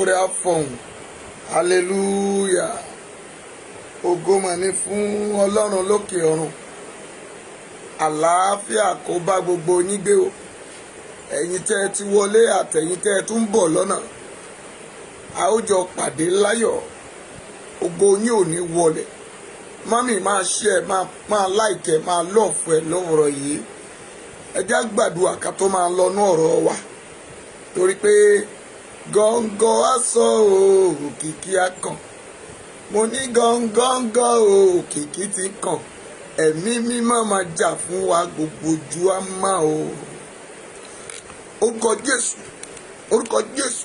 Rẹ̀ á fọhùn. Hallelujah! Ògo mà ní fún Ọlọ́run lókè ọ̀run. Àlàáfíà kó bá gbogbo yín gbé o, ẹ̀yin tẹ́ ẹ ti wọlé àtẹ̀yin tẹ́ ẹ tún bọ̀ lọ́nà. A ó jọ pàdé láyọ̀. Ògo yín ò ní wọlẹ̀. Mummy, máa share, máa like ẹ, máa love ẹ lọ́wọ́rọ̀ yìí. Ẹ já gbàdúrà ká tó máa lọ́nú ọ̀rọ̀ wa, torí pé gọ́ngọ́ á sọ òkìkí á kàn. Mo ní gọ́ngọ́ngọ́ òkìkí ti kàn. Ẹ̀mí Mímọ́ máa jà fún wa, gbogbo ojú á má o. Orúkọ Jésù, orúkọ Jésù,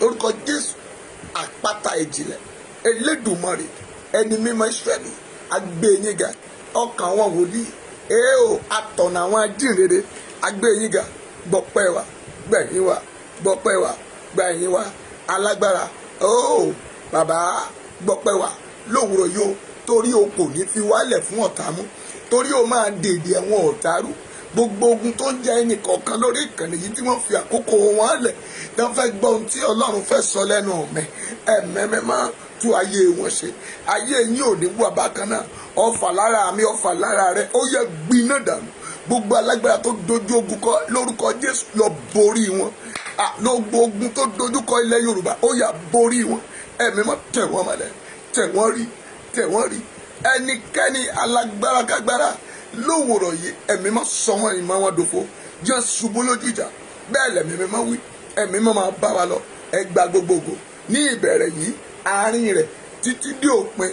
orúkọ Jésù, àpáta ìjìnlẹ̀, Elédùmarè, ẹni mímọ́ Ísírẹ́lì, agbé yín ga. Ọkàn àwọn wòlíì èèò, atọ̀nà àwọn ajínrere, agbé yín ga. Gbọpẹ́ wa, gbẹ̀yìn wa, gbọpẹ́ wa, gbẹ̀yìn wa. Alágbára óò, bàbá, gbọpẹ́ wa lówùrọ̀ yóò, torí o kò ní fi wálẹ̀ fún ọ̀tá mú, torí o máa dèdè ẹ̀wọ̀n ọ̀tá rú. Gbogbo ogun tó ń jẹ ẹnì kọ̀ọ̀kan lórí ìkànnì yìí tí wọ́n fi àkókò wọn lẹ̀ tí wọ́n fẹ́ gbọ́ ohun tí Ọlọ́run fẹ́ sọ lẹ́nu ọ̀mẹ́ ẹ̀mẹ́mẹ́, máa tú ayé wọn ṣe. Ayé yín ò ní wà bákan náà. Ọfà lára mi, ọfà lára rẹ, ó yẹ gbiná dànù. Gbogbo alágbára tó dojú ogun kọ, lórúkọ Jésù, lọ borí wọn. Gbogbo ogun tó dojú kọ ilẹ̀ Yorùbá, ó yá, borí wọn. Ẹ̀mí mọ́, tẹ̀ wọ́n mọ́lẹ̀, tẹ̀ wọ́n rí, tẹ̀ wọ́n rí. Ẹnikẹ́ni alágbára kágbára lówùrọ̀ yìí, Ẹ̀mí mọ́, sọ wọn ìmọ̀ wọn dòfo, jẹ́ ṣubú lójú ìjà. Bẹ́ẹ̀ lẹ̀mí mímọ́ wí. Ẹ̀mí mọ́ máa bá wa lọ. Ẹ gba gbogbo ògo ní ìbẹ̀rẹ̀ yìí, àárín rẹ̀, títí dé òpin.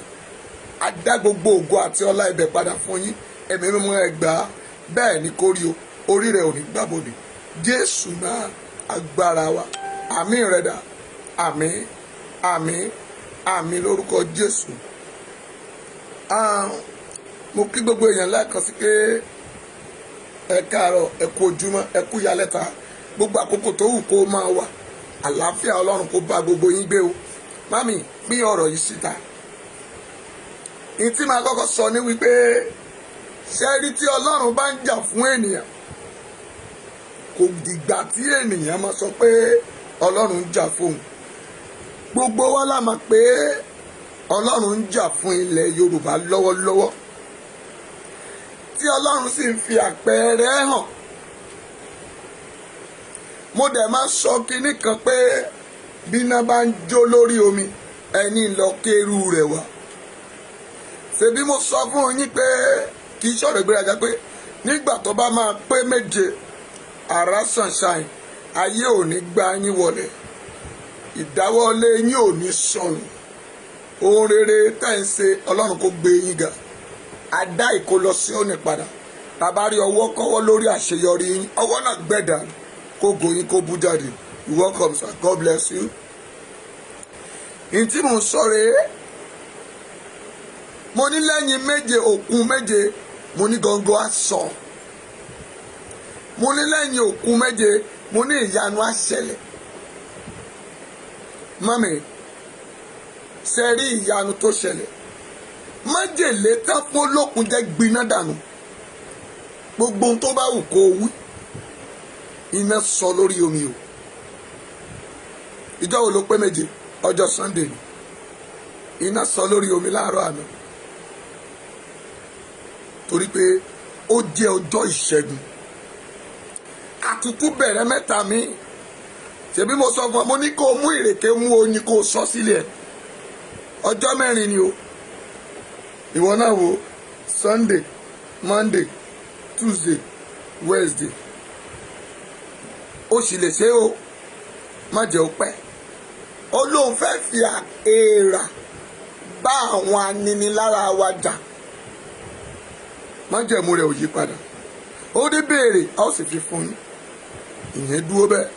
A dá gbogbo ògo àti ọlá ibẹ̀ padà fún yín. Ẹ̀mí Mímọ́, ẹ gbà á. Bẹ́ẹ̀ ni kó rí o. Orí rẹ̀ ò ní gbàbọ̀dè. Jésù náà agbára wa. Àmín rẹ̀ dà. Àmín, àmín, àmín lórúkọ Jésù. Mo kí gbogbo èèyàn lẹ́ẹ̀kan sí pé ẹ káàárọ̀, ẹ kú ojúmọ́, ẹ kú yálẹ́ta, gbogbo àkókò tó wù kó máa wà. Àlàáfíà Ọlọ́run kó bá gbogbo yín gbé o. Mummy, pín ọ̀rọ̀ yìí síta. Ní tí màá kọ́kọ́ sọ ní wípé, ṣé rí, tí Ọlọ́run bá ń jà fún ènìyàn, kò dìgbà tí ènìyàn máa sọ pé Ọlọ́run ń jà fóun. Gbogbo wa la mọ̀ pé Ọlọ́run ń jà fún ilẹ̀ Yorùbá lọ́wọ́lọ́wọ́, tí Ọlọ́run sì ń fi àpẹẹrẹ hàn. Mo dẹ̀ máa sọ kinní kan pé bí iná bá ń jó lórí omi, ẹni lọ kéru rẹ̀ wá. Ṣebí mo sọ fún yín pé kì í ṣọ̀rọ̀ ìgbéraga, pé nígbà tó bá máa pé 7, àrá sunshine, ayé ò ní gbá yín wọlé, ìdáwọ́lé yín ò ní sọnù, ohun rere tẹ́ ń ṣe, Ọlọ́run kó gbé yín ga. Adá ìkó lọ sí òní padà. Bàbá rí ọwọ́ kọ́wọ́ lórí àṣeyọrí yín, ọwọ́ náà gbẹ̀dà kó goyin, kó bú jáde. You welcome, sir. God bless you. Ní tí mò ń sọ rèé, mo ní lẹ́yìn 7, òkun 7, mo ní gọ́ngọ́ á sọ. Mo ní lẹ́yìn òkun 7, mo ní ìyanu á ṣẹlẹ̀. Mummy, ṣe rí ìyanu tó ṣẹlẹ̀? Májèlé tán fún olókun jẹ́ gbiná dànù. Gbogbo ohun tó bá wù kó wí, iná sọ lórí omi o. Ìjọ wo ló pé 7? Ọjọ́ Sunday ni iná sọ lórí omi láàárọ̀ àná, torí pé ó jẹ́ ọjọ́ ìṣẹ́gun. Àtútù bẹ̀rẹ̀ mẹ́ta mi. Ṣebí mo sọ fún ọ, mo ní kó o mú ìrèké, mú oyin, kó o sọ sílẹ̀. Ọjọ́ 4 ni o. Ìwọ náà wo Sunday, Monday, Tuesday, Wednesday. Ó sì lè ṣe o, má jẹ́ ó pẹ́. Ó lóun fẹ́ fi èèrà bá àwọn aninilára wa jà. Májẹ̀mú rẹ̀ ò yí padà. Ó ní béèrè, a ó sì fi fún yín. Ìyẹn dúró bẹ́ẹ̀.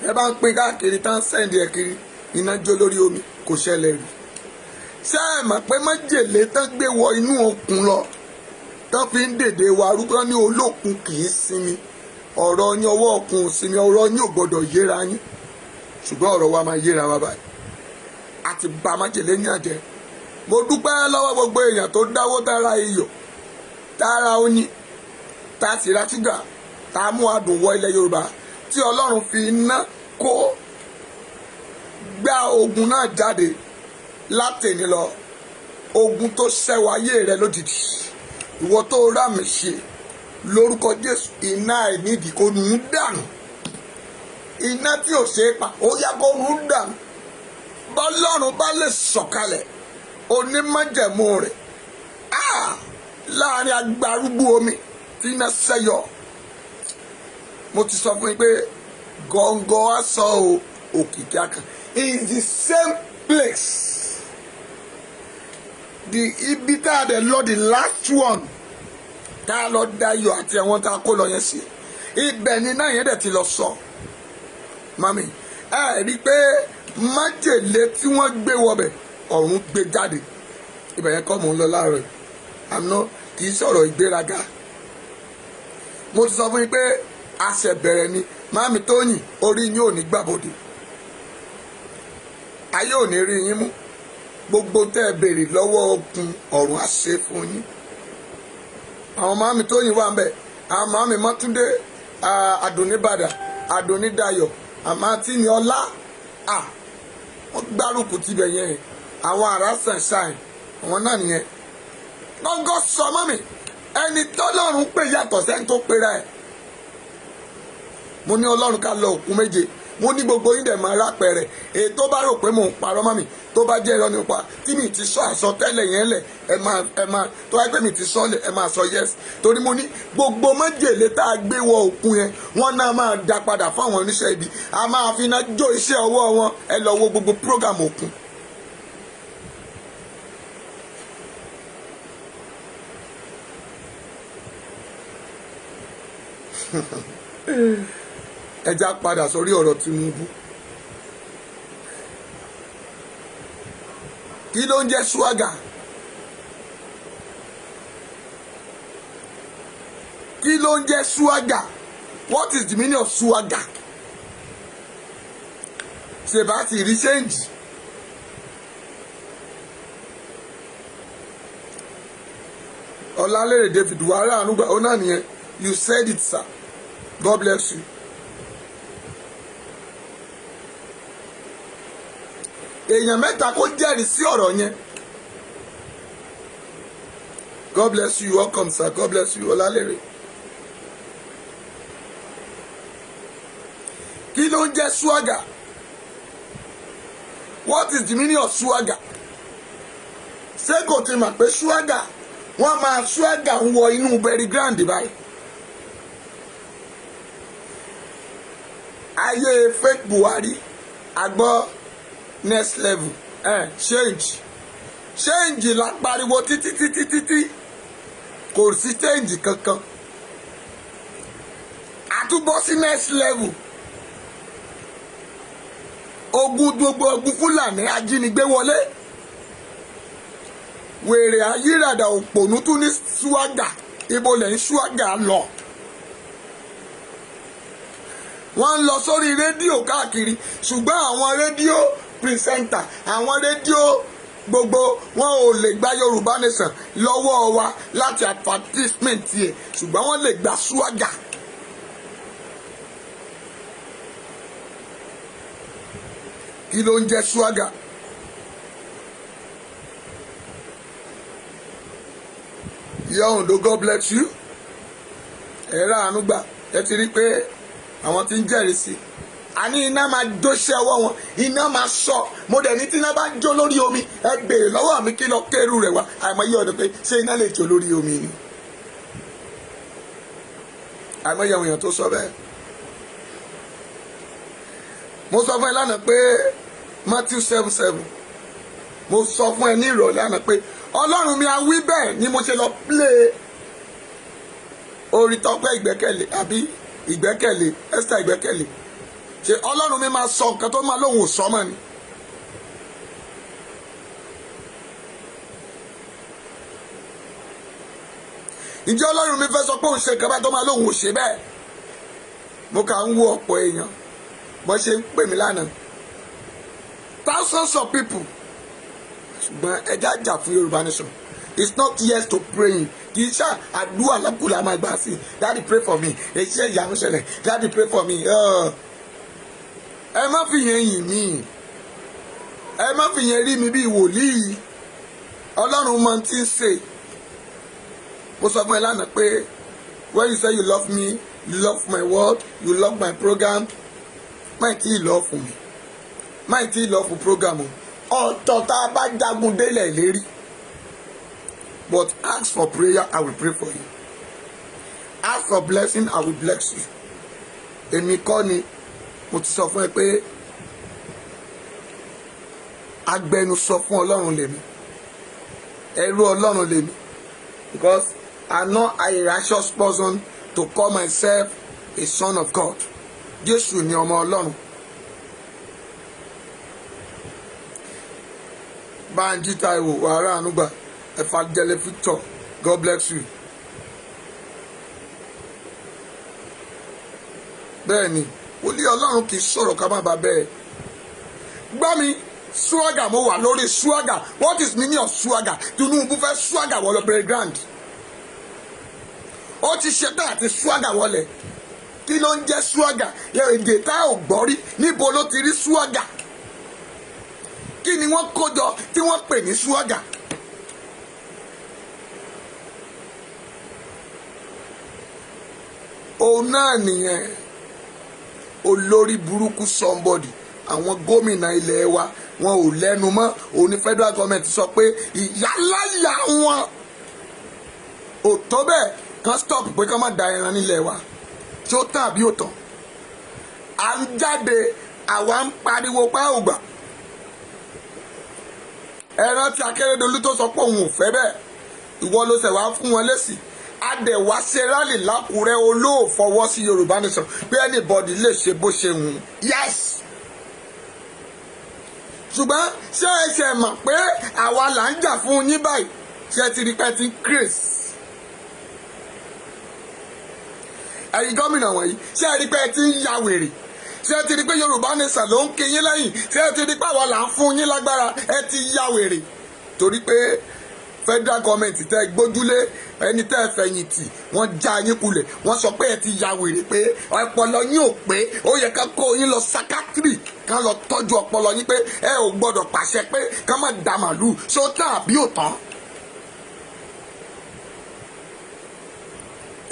Ẹ bá ń pín káàkiri tán, send ẹ̀ kiri. Iná jó lórí omi, kò ṣẹlẹ̀ rí. Ṣé ẹ mọ̀ pé májèlé tán gbé wọ inú òkun lọ, tán fi ń dèdè wa arúgbó ní olókun kì í sinmi? Ọ̀rọ̀ yín, ọwọ́ òkun ò sinmi. Ọ̀rọ̀ yín ò gbọ́dọ̀ yéra yín, ṣùgbọ́n ọ̀rọ̀ wa máa yéra wa báyìí. Àti bà májèlé ní àjẹ́. Mo dúpẹ́ lọ́wọ́ gbogbo èèyàn tó dáwó, tára iyọ̀, tára oyin, tá a sì ra ṣúgà, tá a mú adùn wọ ilẹ̀ Yorùbá, tí Ọlọ́run fi iná kó. ogun náà jáde látẹ̀ni lọ. Ogun tó ṣẹ́wọ̀ ayé rẹ lójijì, ìwọ tó rà mí ṣe, lórúkọ Jésù, iná àìnídìí kò nù ún dànù. Iná tí ò ṣe é pa, ó yá, kó nù ún dànù. Bọ́lọ́run bá lè sọ̀kalẹ̀ onímájẹ̀mú rẹ̀ láàrin agbarúgbó omi tí iná ṣẹ́yọ, mo ti sọ fún yín pé gọ́ngọ́ aṣọ òkìkí akàn in the same place, the ibi tá a dẹ̀ lọ, the last one tá a lọ dayọ̀ àti ẹ̀wọ̀n tá a kó lọ yẹn sí, ibẹ̀ ni náà yẹn dẹ̀ ti lọ sọ. Mami, ẹ rí i pé májèlé tí wọ́n gbé wọbẹ̀, ọ̀run gbé jáde. Ibẹ̀ yẹn kọ́ mò ń lọ láàárọ̀ yìí. Àmọ́ kì í sọ̀rọ̀ ìgbéraga. Mo ti sọ fún yín pé àṣẹ bẹ̀rẹ̀ ni. Mami Tóyìn, orí yín ò ní gbàbọ̀dé, ayé ò ní rí yín mú. Gbogbo tẹ́ ẹ béèrè lọ́wọ́ okun ọ̀run, àṣẹ fún yín. Àwọn mami Tóyìn wà ń bẹ̀, àwọn mami Mọ́túndé, Àdùnníbàdà, Àdùnnídayọ̀, àmọ́ tí ní ọlá, wọ́n gbárùkù tibẹ̀ yẹn. Àwọn ará sunshine, àwọn náà nìyẹn. Gọ́ngọ́ sọ mọ́ mi, ẹni tọ́lọ́run pè yàtọ̀ sẹ́ni tó pera ẹ̀. Mo ní Ọlọ́run ká lọ òkun méje. Mo ní gbogbo yín dẹ̀ máa rápẹ̀rẹ̀. Èyí tó bá rò pé mò ń parọ́ mọ́ mi, tó bá jẹ́ irọ́ nípa tí mi ti sọ àsọtẹ́lẹ̀ yẹn lẹ̀, ẹ máa tó wáyé pé mi ti sọ lẹ̀, ẹ máa sọ yes, torí mo ní gbogbo májèlé tá a gbé wọ òkun yẹn, wọ́n náà máa dá padà fáwọn oníṣẹ́ ibi, a máa fi iná jó iṣẹ́ ọwọ́ wọn. Ẹ lọ wo gbogbo program òkun. Ẹ já padà sórí ọ̀rọ̀ Tinubu. Kí ló ń jẹ́ swagger? Kí ló ń jẹ́ swagger? What is the meaning of swagger? Ṣèbá ti rí change. Ọlálẹ́rẹ̀ David wàhálà ànúgbà ó náà nìyẹn. You said it, sir. God bless you. Èèyàn mẹ́ta kó jẹ́rìí sí ọ̀rọ̀ yẹn. God bless you. Welcome, sir. God bless you, Ọlálẹ́rẹ̀. Kí ló ń jẹ́ swagger? What is the meaning of swagger? Ṣé kò ti mọ̀ pé swagger, wọ́n máa swagger ń wọ inú burial ground báyìí? Ayé fake Buhari, àgbọ̀ next level, change, change la pariwo títí títí títí, kò sí change kankan. Àtúbọ̀ sí next level, ogun, gbogbo ogun Fúlàní ajínigbé wọlé, wèrè ayírádà òpònú tún ní swagger. Ibo lẹ̀ ń swagger lọ? Wọ́n ń lọ sórí rédíò káàkiri, ṣùgbọ́n àwọn rédíò presenter, àwọn rédíò gbogbo wọn ò lè gba Yorùbá Nation lọ́wọ́ wa láti advertisement yẹ, ṣùgbọ́n wọ́n lè gba swagger. Kí ló ń jẹ́ swagger? Ìyá Ondo, God bless you. Ẹ rà àánú gbà. Ẹ ti rí pé àwọn tí ń jẹ́rìí sí i, àní iná máa jóṣẹ́ ọwọ́ wọn, iná máa sọ. Mo dẹ̀ ní tí iná bá jó lórí omi, ẹ béèrè lọ́wọ́ mi kí lọ kérú rẹ̀ wá. Àìmọye ọdún pé ṣé iná lè jó lórí omi ni? Àìmọye àwọn èèyàn tó sọ bẹ́ẹ̀. Mo sọ fún ẹ lánàá pé Matthew 7:7. Mo sọ fún ẹ ní ìrọ̀lẹ́ àná pé Ọlọ́run mi a wí bẹ́ẹ̀ ni mo ṣe lọ play orin Tọ́pẹ́ Ìgbẹ́kẹ̀lé, àbí Ìgbẹ́kẹ̀lé, Esther Ìgbẹ́kẹ̀lé. Ṣe Ọlọ́run mi máa sọ nǹkan tó máa lóhùn ò sọ mọ́ ni? Ǹjẹ́ Ọlọ́run mi fẹ́ sọ pé òun ṣe nǹkan bá tó máa lóhùn ò ṣe bẹ́ẹ̀? Mo kà ń wo ọ̀pọ̀ èèyàn bó ṣe ń pè mí lánàá, thousands of people. Ṣùgbọ́n ẹja jà fún Yorùbá Nation. It's not yes to praying. Kì í ṣe àdúrà lọ́kùnrin àmọ́ ìgbà sí, "Daddy, pray for me, èyí ṣe ìyanu ṣẹlẹ̀, Daddy, pray for me." Ẹ má fi yẹn yìn mí. Ẹ má fi yẹn rí mi bí wòlíì. Ọlọ́run mọ tí ń ṣe. Mo sọ fún ẹ lánàá pé when you say you love me, you love my word, you love my program, má tí ì love mi, má tí ì love program o. Ọ̀tọ̀ tá a bá jagun délẹ̀ lérí. But ask for prayer, I will pray for you. Ask for blessing, I will bless you. Èmi kọ́ ni mo ti sọ fún ẹ pé agbẹnusọ fún Ọlọ́run lèmi, ẹrú Ọlọ́run lèmi, because I'm not a righteous person to call myself a son of God. Jésù ni ọmọ Ọlọ́run. Bánjí Táíwò, wàhálà ànúgbà, Evangelist Victor, God bless you. Bẹ́ẹ̀ni, wòlíì Ọlọ́run kì í sọ̀rọ̀ ká má bàa bẹ́ẹ̀. Gbọ́ mi, swagger, mo wà lórí swagger. What is meaning of swagger? Tinubu fẹ́ swagger wọlé playground. Ó ti ṣetán àti swagger wọlé. Kí ló ń jẹ́ swagger? Èdè tá ò gbọ́ rí, níbo ló ti rí swagger? Kí ni wọ́n kó jọ tí wọ́n pè ní swagger? Òun náà nìyẹn, olórí burúkú somebody. Àwọn gómìnà ilẹ̀ wa wọn ò lẹ́nu mọ́. Òun ní federal government sọ pé ìyáláyà wọn ò tó bẹ́ẹ̀ kan stop pé kán má da ẹran nílẹ̀ wa. Tí ó tàn àbí ò tàn? À ń jáde, àwa ń pariwo pa ògbà. Ẹran tí Akérédolú tó sọ pé òun ò fẹ́ bẹ́ẹ̀, ìwọ ló ṣẹ̀ wá fún wọn lésì. Adẹ̀wá ṣe rálì lákùrẹ́, olóòfọwọ́ sí Yorùbá Nation pé anybody lè ṣe bó ṣe wù ú. Yes, ṣùgbọ́n ṣé ẹ ṣe mọ̀ pé àwa là ń jà fún yín báyìí? Ṣé ẹ ti rí pé ti ń craze? Ẹ̀yin gómìnà wọ̀nyí, ṣé ẹ rí pé ẹ ti ń ya wèrè? Ṣé ẹ ti rí pé Yorùbá Nation ló ń kí yín lẹ́yìn? Ṣé ẹ ti rí pé àwa là ń fún yín lágbára? Ẹ ti ya wèrè torí pé federal government tẹ́ gbójúlé, ẹni tẹ́ fẹ̀yìntì, wọ́n já yín kulẹ̀. Wọ́n sọ pé ẹ ti ya wèrè, pé ọpọlọ yín ò pé, ó yẹ ká kó yín lọ psychiatry, ká lọ tọ́jú ọpọlọ yín, pé ẹ ò gbọ́dọ̀ pàṣẹ pé ká má da màlúù. Ṣó tán àbí ò tán?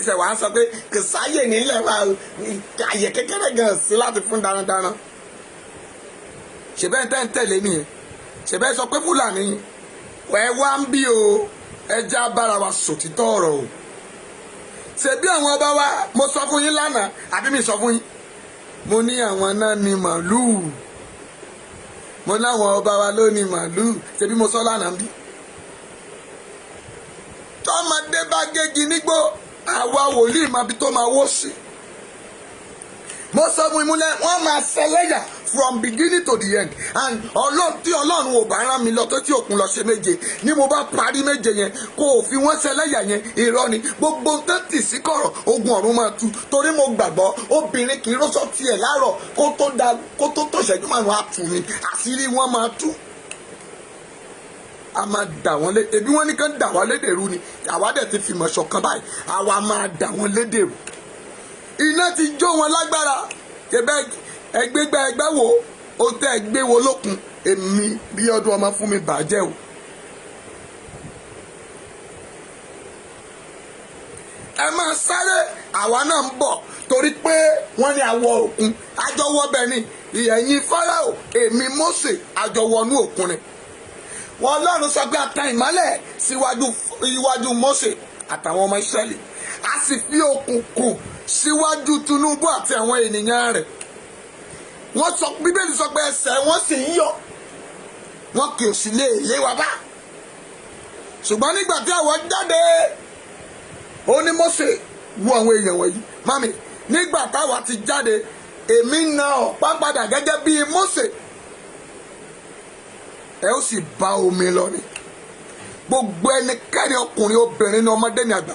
Ṣe wàá sọ pé kò sáyè nílẹ̀ wa, àyè kékeré gan sí láti fún darandaran? Ṣèbẹ́ tẹ́ ń tẹ̀lé nìyẹn? Ṣèbẹ́ sọ pé Fúlàní ẹ wá ń bí o? Ẹ já bára wa sòtítọ́ ọ̀rọ̀ o. Ṣebí àwọn ọba wa, mo sọ fún yín lánàá, àbí mi sọ fún yín? Mo ní àwọn náà ní màlúù. Mo ní àwọn ọba wa ló ní màlúù. Ṣebí mo sọ lánàá bí? Tọmọdé bá gégi nígbó, àwa wòlíì máa bi tó máa wó sí. Mo sọ fún ìmúlẹ̀, wọ́n máa ṣẹlẹ́yà from beginning to the end. And Ọlọ́run, tí Ọlọ́run ò bá rán mi lọ tó tí òkun lọ ṣe méje ni mo bá parí méje yẹn, kó o fi wọ́n ṣẹlẹ́yà yẹn, irọ́ ni. Gbogbo tó tì sí kọ̀rọ̀, ogun ọ̀run máa tú, torí mo gbàgbọ́ obìnrin kì í rọ́ṣọ́ tiẹ̀ láàárọ̀ kó tó da kó tó tó ṣẹ́jú márùn-ún, á tù ní àṣírí wọn máa tú. A máa dà wọ́n lé. Ebi wọ́n ní kán dà wá lédè rú ni, àwa dẹ̀ ti fìmọ̀ ṣọ̀kan báyìí, àwa máa dà wọ́n lédè rú. Iná ti jó wọn lágbára. Ṣẹbẹ ẹgbẹgbẹ ẹgbẹ wo ó tẹ ẹgbẹ wo lókun? Èmi bí ọdún ọmọ fún mi bàjẹ́ o. Ẹ máa sáré, àwa náà ń bọ̀, torí pé wọ́n ní àwọ̀ òkun àjọwọ́ bẹ́ẹ̀ ni ìyẹ̀yìn Fáráò, èmi Mósè àjọwọ́nú òkun ni. Wọn Ọlọ́run sọ pé a tan ìmọ́lẹ̀ síwájú iwájú Mósè àtàwọn ọmọ Ísírẹ́lì, a sì fi òkùnkùn síwájú Tinubu àti àwọn ènìyàn rẹ̀. Wọ́n sọ, Bíbélì sọ pé ẹsẹ̀ wọ́n sì ń yọ̀, wọn kì í sì lè lé wa bá. Ṣùgbọ́n nígbà tí àwọn jáde, ó ní Mósè wo àwọn èèyàn wọ̀nyí mami. Nígbà táwa ti jáde, èmi na ọ̀pá padà gẹ́gẹ́ bíi Mósè, ẹ ó sì bá omi lọ ni. Gbogbo ẹnikẹ́ni, ọkùnrin, obìnrin ní, ọmọdé ní, àgbà,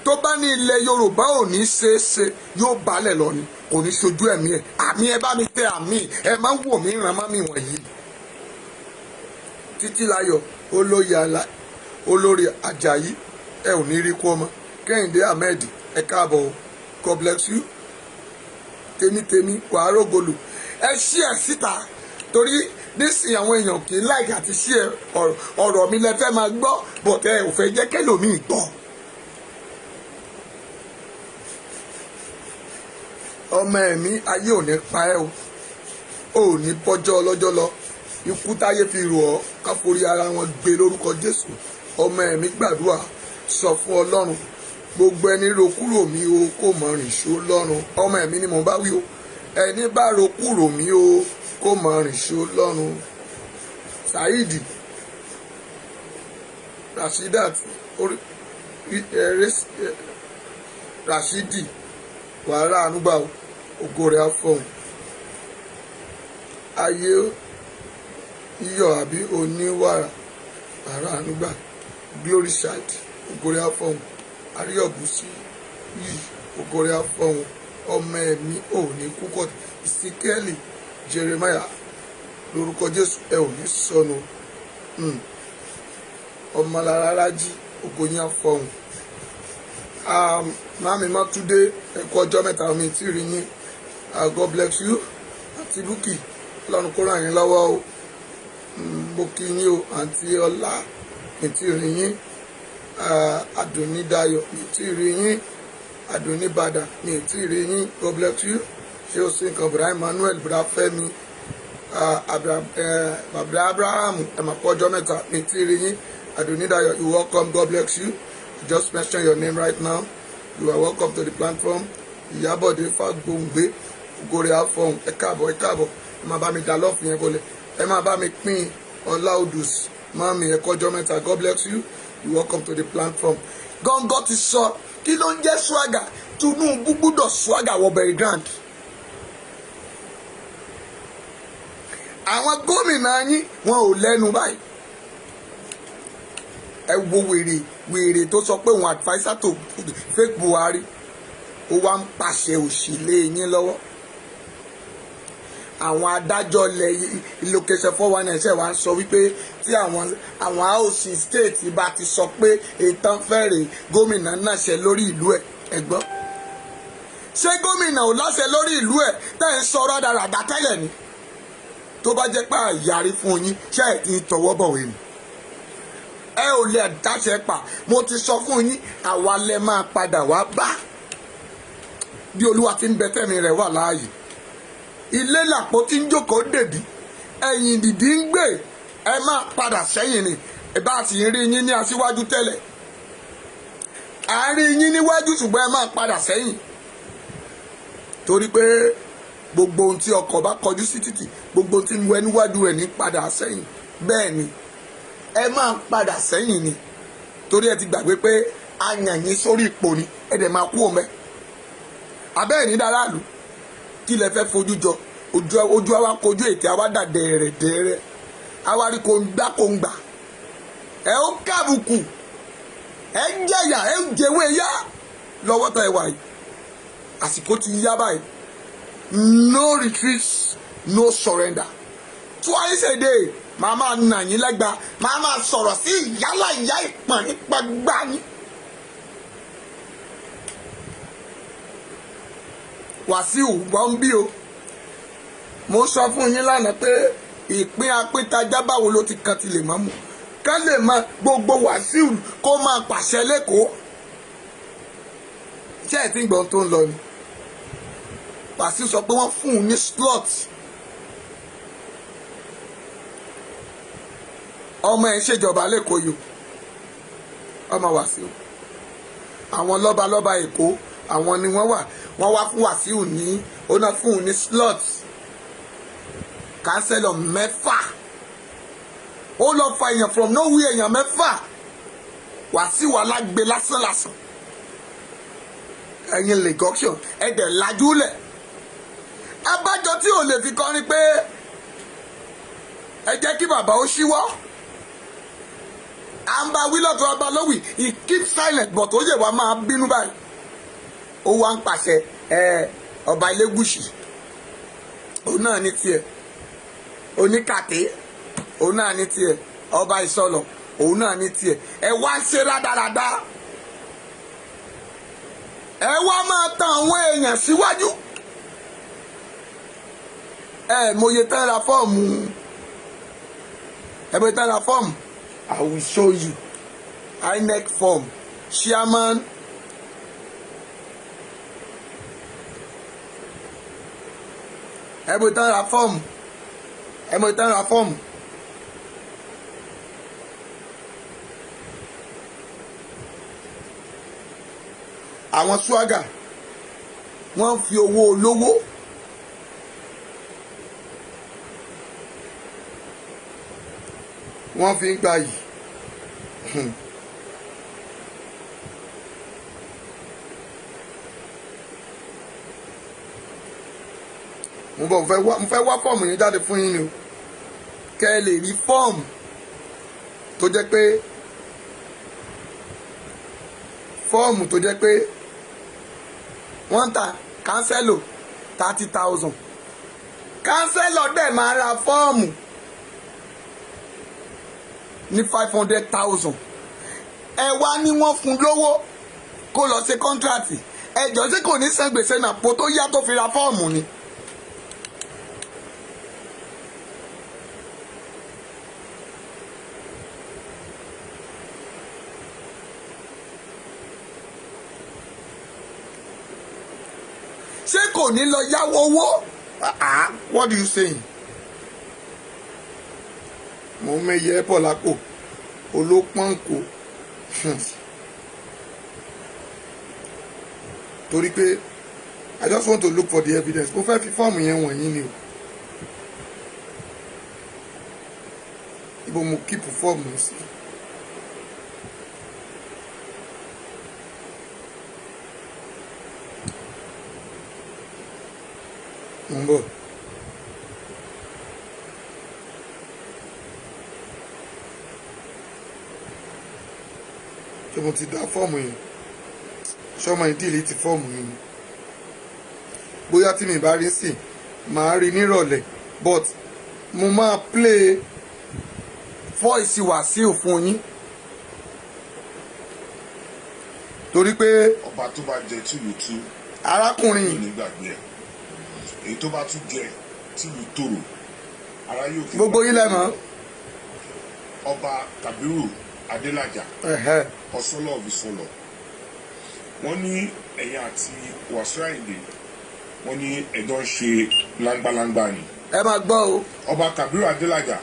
tó bá ní ilẹ̀ Yorùbá ò ní ṣeé ṣe, yóò balẹ̀ lọ ni, kò ní ṣojú ẹ̀mí ẹ̀. Àmì, ẹ bá mi tẹ àmì. Ẹ máa ń wò mí ràn má mi wọ̀nyí. Títílayọ̀ olóyè àlà olórí Ajayi, ẹ ò ní rí kú ọmọ. Kẹ́hìndé Ahmed, ẹ káàbọ̀ o, God bless you. Tèmítèmí wàá rògbòlù. Ẹ ṣí ẹ síta torí Nísìnyí àwọn èèyàn kì í like àti share ọ̀rọ̀ mi. Lẹ fẹ́ máa gbọ́, but ẹ ò fẹ́ jẹ́ kẹ́lòmíì gbọ́. Ọmọ ẹ̀mí, ayé ò ní pa ẹ́ o, ò ní bọ́jọ́ ọlọ́jọ́ lọ. Ikú táyé fi rò ọ́, ká forí ara wọn gbé lórúkọ Jésù. Ọmọ ẹ̀mí, gbàdúrà, sọ fún Ọlọ́run, gbogbo ẹni ro kúrò mí o, kó mọ rìn ṣó lọ́run. Ọmọ ẹ̀mí ni mò ń bá wí o. Ẹni bá ro kúrò mí o, kó mọ rìn ṣó lọ́run. Saheed Rashidat Rashidi, wàhálà ànúgbà, ògo rẹ̀ á fọ̀hún. Ayé yíyọ àbí oníwàrà, wàhálà ànúgbà. Glory Child, ògo rẹ̀ á fọ̀hún. Àríyọ̀bùsí yìí, ògo rẹ̀ á fọ̀hún. Ọmọ ẹ̀mí, ò ní kúkọ̀. Ìsíkẹ́lì Jeremiah, lórúkọ Jésù, ẹ ò ní sọnù. Ọmọlára Rájí, ògo yín á fọ̀hún. Mami Mátúndé, ẹ̀kọ́ ọjọ́ mẹ́ta mi tí rí yín. God bless you. Àti Búkì, Ọlọ́run kó ràn yín lọ́wọ́ o. Mo kí yín o. Àǹtí Ọlá, mi tí rí yín. Àdùnnídayọ̀, mi tí rí yín. Àdùnníbàdà, mi tí rí yín. God bless you. Ṣé o sì nǹkan? Bùrá Emmanuel, Bùrá Fẹ́mi, Bàbá Abraham, ẹ̀ mà kọ́ ọjọ́ mẹ́ta, mi tí rí yín. Àdùnnídayọ̀, you welcome. God bless you. Just mention your name right now. You are welcome to the platform. Ìyábọ̀dé Fágbóǹgbé, ògòrè àfọ̀hún, ẹ káàbọ̀, ẹ káàbọ̀. Ẹ máa bá mi dá love yẹn bọ́lẹ̀, ẹ máa bá mi pín. Ọlá Odùs, mami, ẹ kọjọ́ mẹ́ta. God bless you. You welcome to the platform. Gọ́ngọ́ ti sọ kí ló ń jẹ́ swagger. Tinubu gbúdọ̀ swagger wọ bẹ̀rẹ̀ grand. Àwọn gómìnà yín, wọn ò lẹ́nu báyìí. Ẹ wo wèrè wèrè tó sọ pé òun adviser to fake Buhari, ó wá ń pàṣẹ òṣèlè yín lọ́wọ́. Àwọn adájọ́ ilẹ̀ location 419 ṣe wá ń sọ wípé tí àwọn house state bá ti sọ pé ìtàn fẹ́rẹ̀, gómìnà náà ṣe lórí ìlú ẹ̀. Ẹ gbọ́, ṣé gómìnà ò láṣẹ lórí ìlú ẹ̀ tẹ́ ń sọ rádaràdà tẹ́lẹ̀ ni? Tó bá jẹ́ pé àyàrí fún yín, ṣé ẹ̀ ti tọwọ́ bọ̀wé ni? Ẹ ò lè dáṣẹ pa. Mo ti sọ fún yín, àwa lẹ máa padà wá bá. Bí Olúwa ti ń bẹ, tẹ̀mí rẹ̀ wà láàyè, ilé làpò tí ń jókòó dèbí, ẹ̀yìn dìdí ń gbé. Ẹ máa padà sẹ́yìn ni. Ẹ bá sì ń rí yín ní aṣíwájú tẹ́lẹ̀, à ń rí yín níwájú, ṣùgbọ́n ẹ máa padà sẹ́yìn, torí pé gbogbo ohun tí ọkọ̀ bá kọjú sí títì, gbogbo ohun tí ń wẹ níwájú rẹ̀ ní padà sẹ́yìn. Bẹ́ẹ̀ ni, ẹ máa padà sẹ́yìn ni, torí ẹ ti gbàgbé pé a yàn yín sórí ipò ni. Ẹ dẹ̀ máa kú òun bẹ́ẹ̀ abẹ́ ẹ̀ ní dáráàlú. Kí lẹ fẹ́ fojú jọ? Ojú ojú àwa kojú ètè, àwa dà dẹ̀rẹ̀ dẹ̀rẹ̀, àwa rí kò ń gbá kò ń gbà. Ẹ ó kábùkù, ẹ ń jẹ̀yà, ẹ ń jẹ̀wé yá lọ́wọ́ tá ẹ wà yìí. Àsìkò ti yá báyìí. No retreat, no surrender. Twice a day, màá máa nà yín lẹ́gba, màá máa sọ̀rọ̀ sí ìyálà ìyá ìpọ̀n nípa gbá yín. Wàsíù wọ́n bí o. Mo sọ fún yín lánàá pé ìpín apíntajá, báwo ló ti kan ti lè mọ́ mu ká lè mọ gbogbo Wàsíù kó máa pàṣẹ lẹ́kọ̀ọ́? Ṣé ẹ̀ tí ń gbọ́n tó ń lọ ni? Wàsíù sọ pé wọ́n fún un ní slot. Ọmọ ẹ̀ ń ṣèjọba lẹ́kọ̀ọ́ yìí, ọmọ Wàsíù. Àwọn lọ́balọ́ba Èkó, àwọn ni wọ́n wà, wọ́n wá fún Wàsíù ní, ó náà fún un ní slot councillor mẹ́fà. Ó lọ fa èèyàn from nowhere, èèyàn mẹ́fà. Wàsíù alágbe lásán lásán. Ẹ̀yin lagosian, ẹ̀dẹ̀ lajúlẹ̀. Abájọ tí ò lè fi kọrin pé ẹ jẹ́ kí bàbá ó ṣíwọ́. À ń bá wí lọ́tọ̀, ọba lówì, he keep silent, but ó yẹ wá máa bínú báyìí. Ó wá ń pàṣẹ. Ẹ ọba Elégùṣì, òun náà ní tiẹ̀. Oníkàté, òun náà ní tiẹ̀. Ọba Ìsọlọ̀, òun náà ní tiẹ̀. Ẹ wá ń ṣe rádaràda, ẹ wá máa tan àwọn èèyàn síwájú. Ẹ mọye tán ra fọ́ọ̀mù. Ẹ mọ iye tán ra fọ́ọ̀mù. I will show you INEC form, chairman. Ẹ mọ iye tán ra fọ́ọ̀mù. Ẹ mọ iye tán ra fọ́ọ̀mù. Àwọn swaga, wọ́n fi owó olówó wọ́n fi ń gba yìí. Mo bọ̀, mo fẹ́ wá fọ́ọ̀mù yẹn jáde fún yín ni o, kẹ́ ẹ lè rí fọ́ọ̀mù tó jẹ́ pé fọ́ọ̀mù tó jẹ́ pé wọ́n ń ta councillor 30,000. Councillor dẹ̀ máa ra fọ́ọ̀mù ní 500,000. Ẹ wá ní wọ́n fún lówó kó lọ ṣe contract. Ẹjọ́ tí kò ní san gbèsè náà po tó yá tó fi ra fọ́ọ̀mù ni. Ṣé kò ní lọ yáwó owó? Ah, what do you saying? Mo ń mẹyẹ bọ̀ lápò olópọ̀nkò, torí pé I just want to look for the evidence. Mo fẹ́ fi fọ́ọ̀mù yẹn wọ̀nyí ni o. Ibo mo keep fọ́ọ̀mù sí? Mo ń bọ̀. Ṣé mo ti dá fọ́ọ̀mù yẹn? Ṣé ọmọ yìí delete fọ́ọ̀mù yẹn ni? Bóyá tí mi bá rí sí, màá rí nírọ̀lẹ́, but mo máa play voice Wàsíù fún yín torí pé Ọba tó bá jẹ tìlú tú arákùnrin yóò ní gbàgbé ẹ. Èyí tó bá tún jẹ tìlú tòrò, ara yóò fi Gbogbo yín lẹ mọ̀. Ọba Kabiru Adélájà, Ọsọlọ of Ìsọlọ, wọ́n ní ẹ̀yin àti Wàsíù Àyìndé, wọ́n ní ẹjọ́ ń ṣe láńgbáláńgbá ni. Ẹ máa gbọ́ o. Ọba Kabiru Adélájà,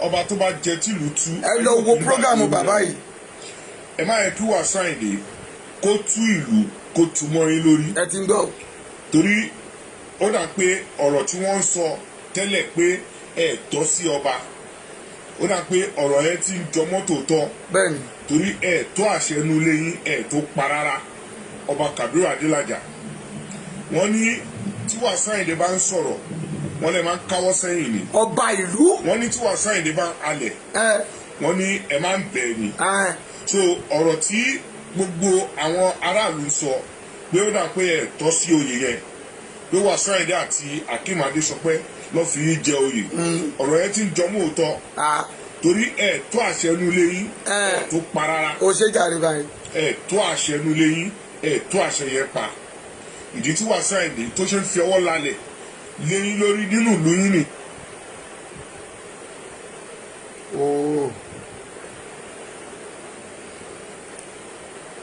ọba tó bá jẹ tìlú tú, Ẹ lọ wo program bàbá yìí. Ẹ má yẹ kí Wàsíù Àyìndé kó tú ìlú, kó tú mọ́ yín lórí. Ẹ ti ń gbọ́ o. Torí ó dà pé ọ̀rọ̀ tí wọ́n ń sọ tẹ́lẹ̀ pé ẹ tọ́ sí ọba, ó dà pé ọ̀rọ̀ yẹn ti ń jọmọ́ tòótọ́. Bẹ́ẹ̀ni. Torí ẹ tó àṣẹ inú ilé yín, ẹ tó pa rárá. Ọba Kabiru Adélájà, wọ́n ní tí Wàsíù Àyìndé bá ń sọ̀rọ̀, wọ́n lè máa ń káwọ́ sẹ́yìn ni. Ọba ìlú. Wọ́n ní tí Wàsíù Àyìndé bá ń halẹ̀, wọ́n ní ẹ máa ń bẹ̀ ni. So ọ̀rọ̀ tí gbogbo àwọn aráàlú ń sọ pé ó dà pé ẹ tọ́ sí oyè yẹn, pé Wàsíù Àyìndé àti Akeem Adésọpẹ́ lọ́ fi yín jẹ oyè, ọ̀rọ̀ yẹn ti ń jọmọ́ òótọ́, torí ẹ tó àṣẹ inú ilé yín, ẹ tó pa rárá. O ṣe jàre báyìí. Ẹ tó àṣẹ inú ilé yín, ẹ tó àṣẹ yẹn pa. Ìdí tí Wàsíù Àyìndé tó ṣe ń fi ọwọ́ lálẹ̀ lé yín lórí nínú ìlú yín ni. Ooo,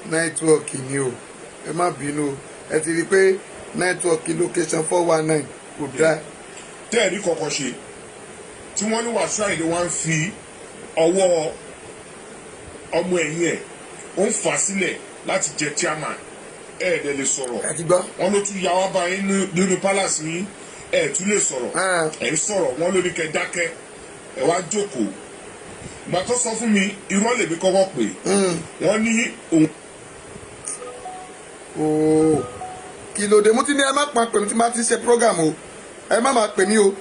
network ni o, ẹ má bínú o. Ẹ ti rí i pé network location 419 kò dáa. Tẹ́ẹ̀rí kọ̀ọ̀kan ṣe tí wọ́n ní Wàsíù Àyìndé wá ń fi ọwọ́ ọmọ ẹ̀yìn ẹ̀, ó ń fà sílẹ̀ láti jẹ chairman, ẹ̀ ẹ̀ dẹ̀ lè sọ̀rọ̀. Ẹ ti gbọ́. Wọ́n ló tún ya wá bá yín nínú palace yín, ẹ̀ tún lè sọ̀rọ̀. Ẹ̀ ń sọ̀rọ̀, wọ́n ló ní kẹ́ dákẹ́, ẹ̀ wá jókòó. Ìgbà tó sọ fún mi, irọ́ lèmi kọ́kọ́ pè. Wọ́n ní òun Ooo, kí ló dé? Mo ti ní ẹ má pa pè mí tí má ti ṣe program o. Ẹ má máa pè mí o.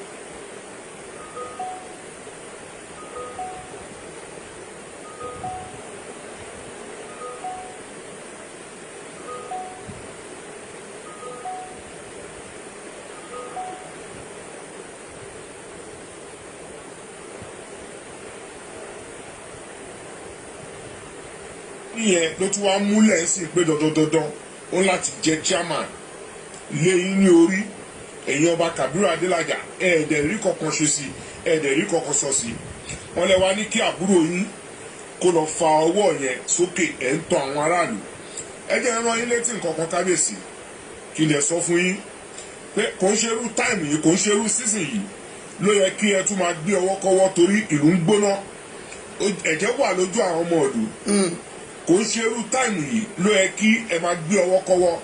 Níyẹn ló tún wá múlẹ̀ sí pé dandandandan ó ń láti jẹ chairman lé yín ní orí. Ẹ̀yin ọba Kabiru Adélájà, ẹ̀ẹ́dẹ̀ rí kankan ṣe sí, ẹ̀ẹ́dẹ̀ rí kankan sọ sí. Wọ́n lẹ wá ní kí àbúrò yín kó lọ fa ọwọ́ yẹn sókè, ẹ̀ ń tọ́ àwọn aráàlú. Ẹ jẹ́ rán yín létí nǹkan kan kábíyèsí, kí n lè sọ fún yín pé kò ń ṣerú time yìí, kò ń ṣerú season yìí ló yẹ kí ẹ tún máa gbé ọwọ́ kọ́wọ́, torí ìlú ń gbóná, ẹ̀jẹ̀ wà lójú àwọn ọmọ ìlú. Kò ń ṣerú time yìí ló yẹ kí ẹ máa gbé ọwọ́ kọ́wọ́,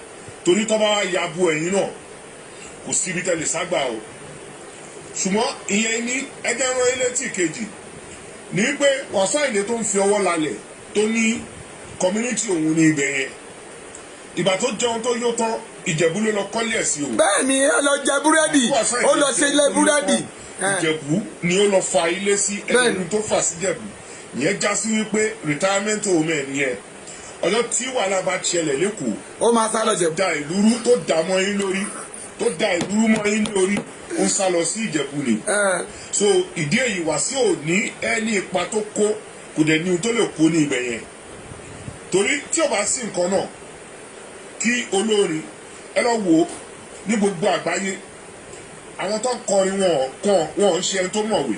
torí tó bá ya bu ẹ̀yìn náà kò síbi tẹ́lẹ̀ ságbà o. Ṣùgbọ́n ìyẹn ní ẹ jẹ́ rán yín létí kejì ní pé Wasiu Ayinde tó ń fi ọwọ́ lálẹ̀ tó ní community òun ní ibẹ̀ yẹn, ìgbà tó jẹun tó yó tán, Ìjẹ̀bú ló lọ kọ́lé ẹ̀ sí o. Bẹ́ẹ̀ ni, ó lọ jẹ búrẹ́dì, ó lọ ṣe ilé búrẹ́dì. Ìjẹ̀bú ni ó lọ fa ilé sí, ẹni tó fà sí Ìjẹ̀bú ìyẹn já sí wípé retirement home ẹ̀ nìyẹn. Ọjọ́ tí wàhálà bá ṣẹlẹ̀ lẹ́kọ̀ọ́, ó máa sá lọ Ìjẹ̀bú. Da ìlú rú tó dà mọ́ yín lórí, tó da ìlú rú mọ́ yín lórí, ó ń sá lọ sí Ìjẹ̀bú ni. So ìdí èyí, Wasiu ò ní ẹni ipa tó kó, kò dẹ̀ ní ohun tó lè kó ní ibẹ̀ yẹn, torí tí ò bá sí nǹkan náà kí olórin ẹ lọ wò ó ní gbogbo àgbáyé, àwọn tó ń kọrin wọn kan, wọn ń ṣe ẹni tó mọ̀wé,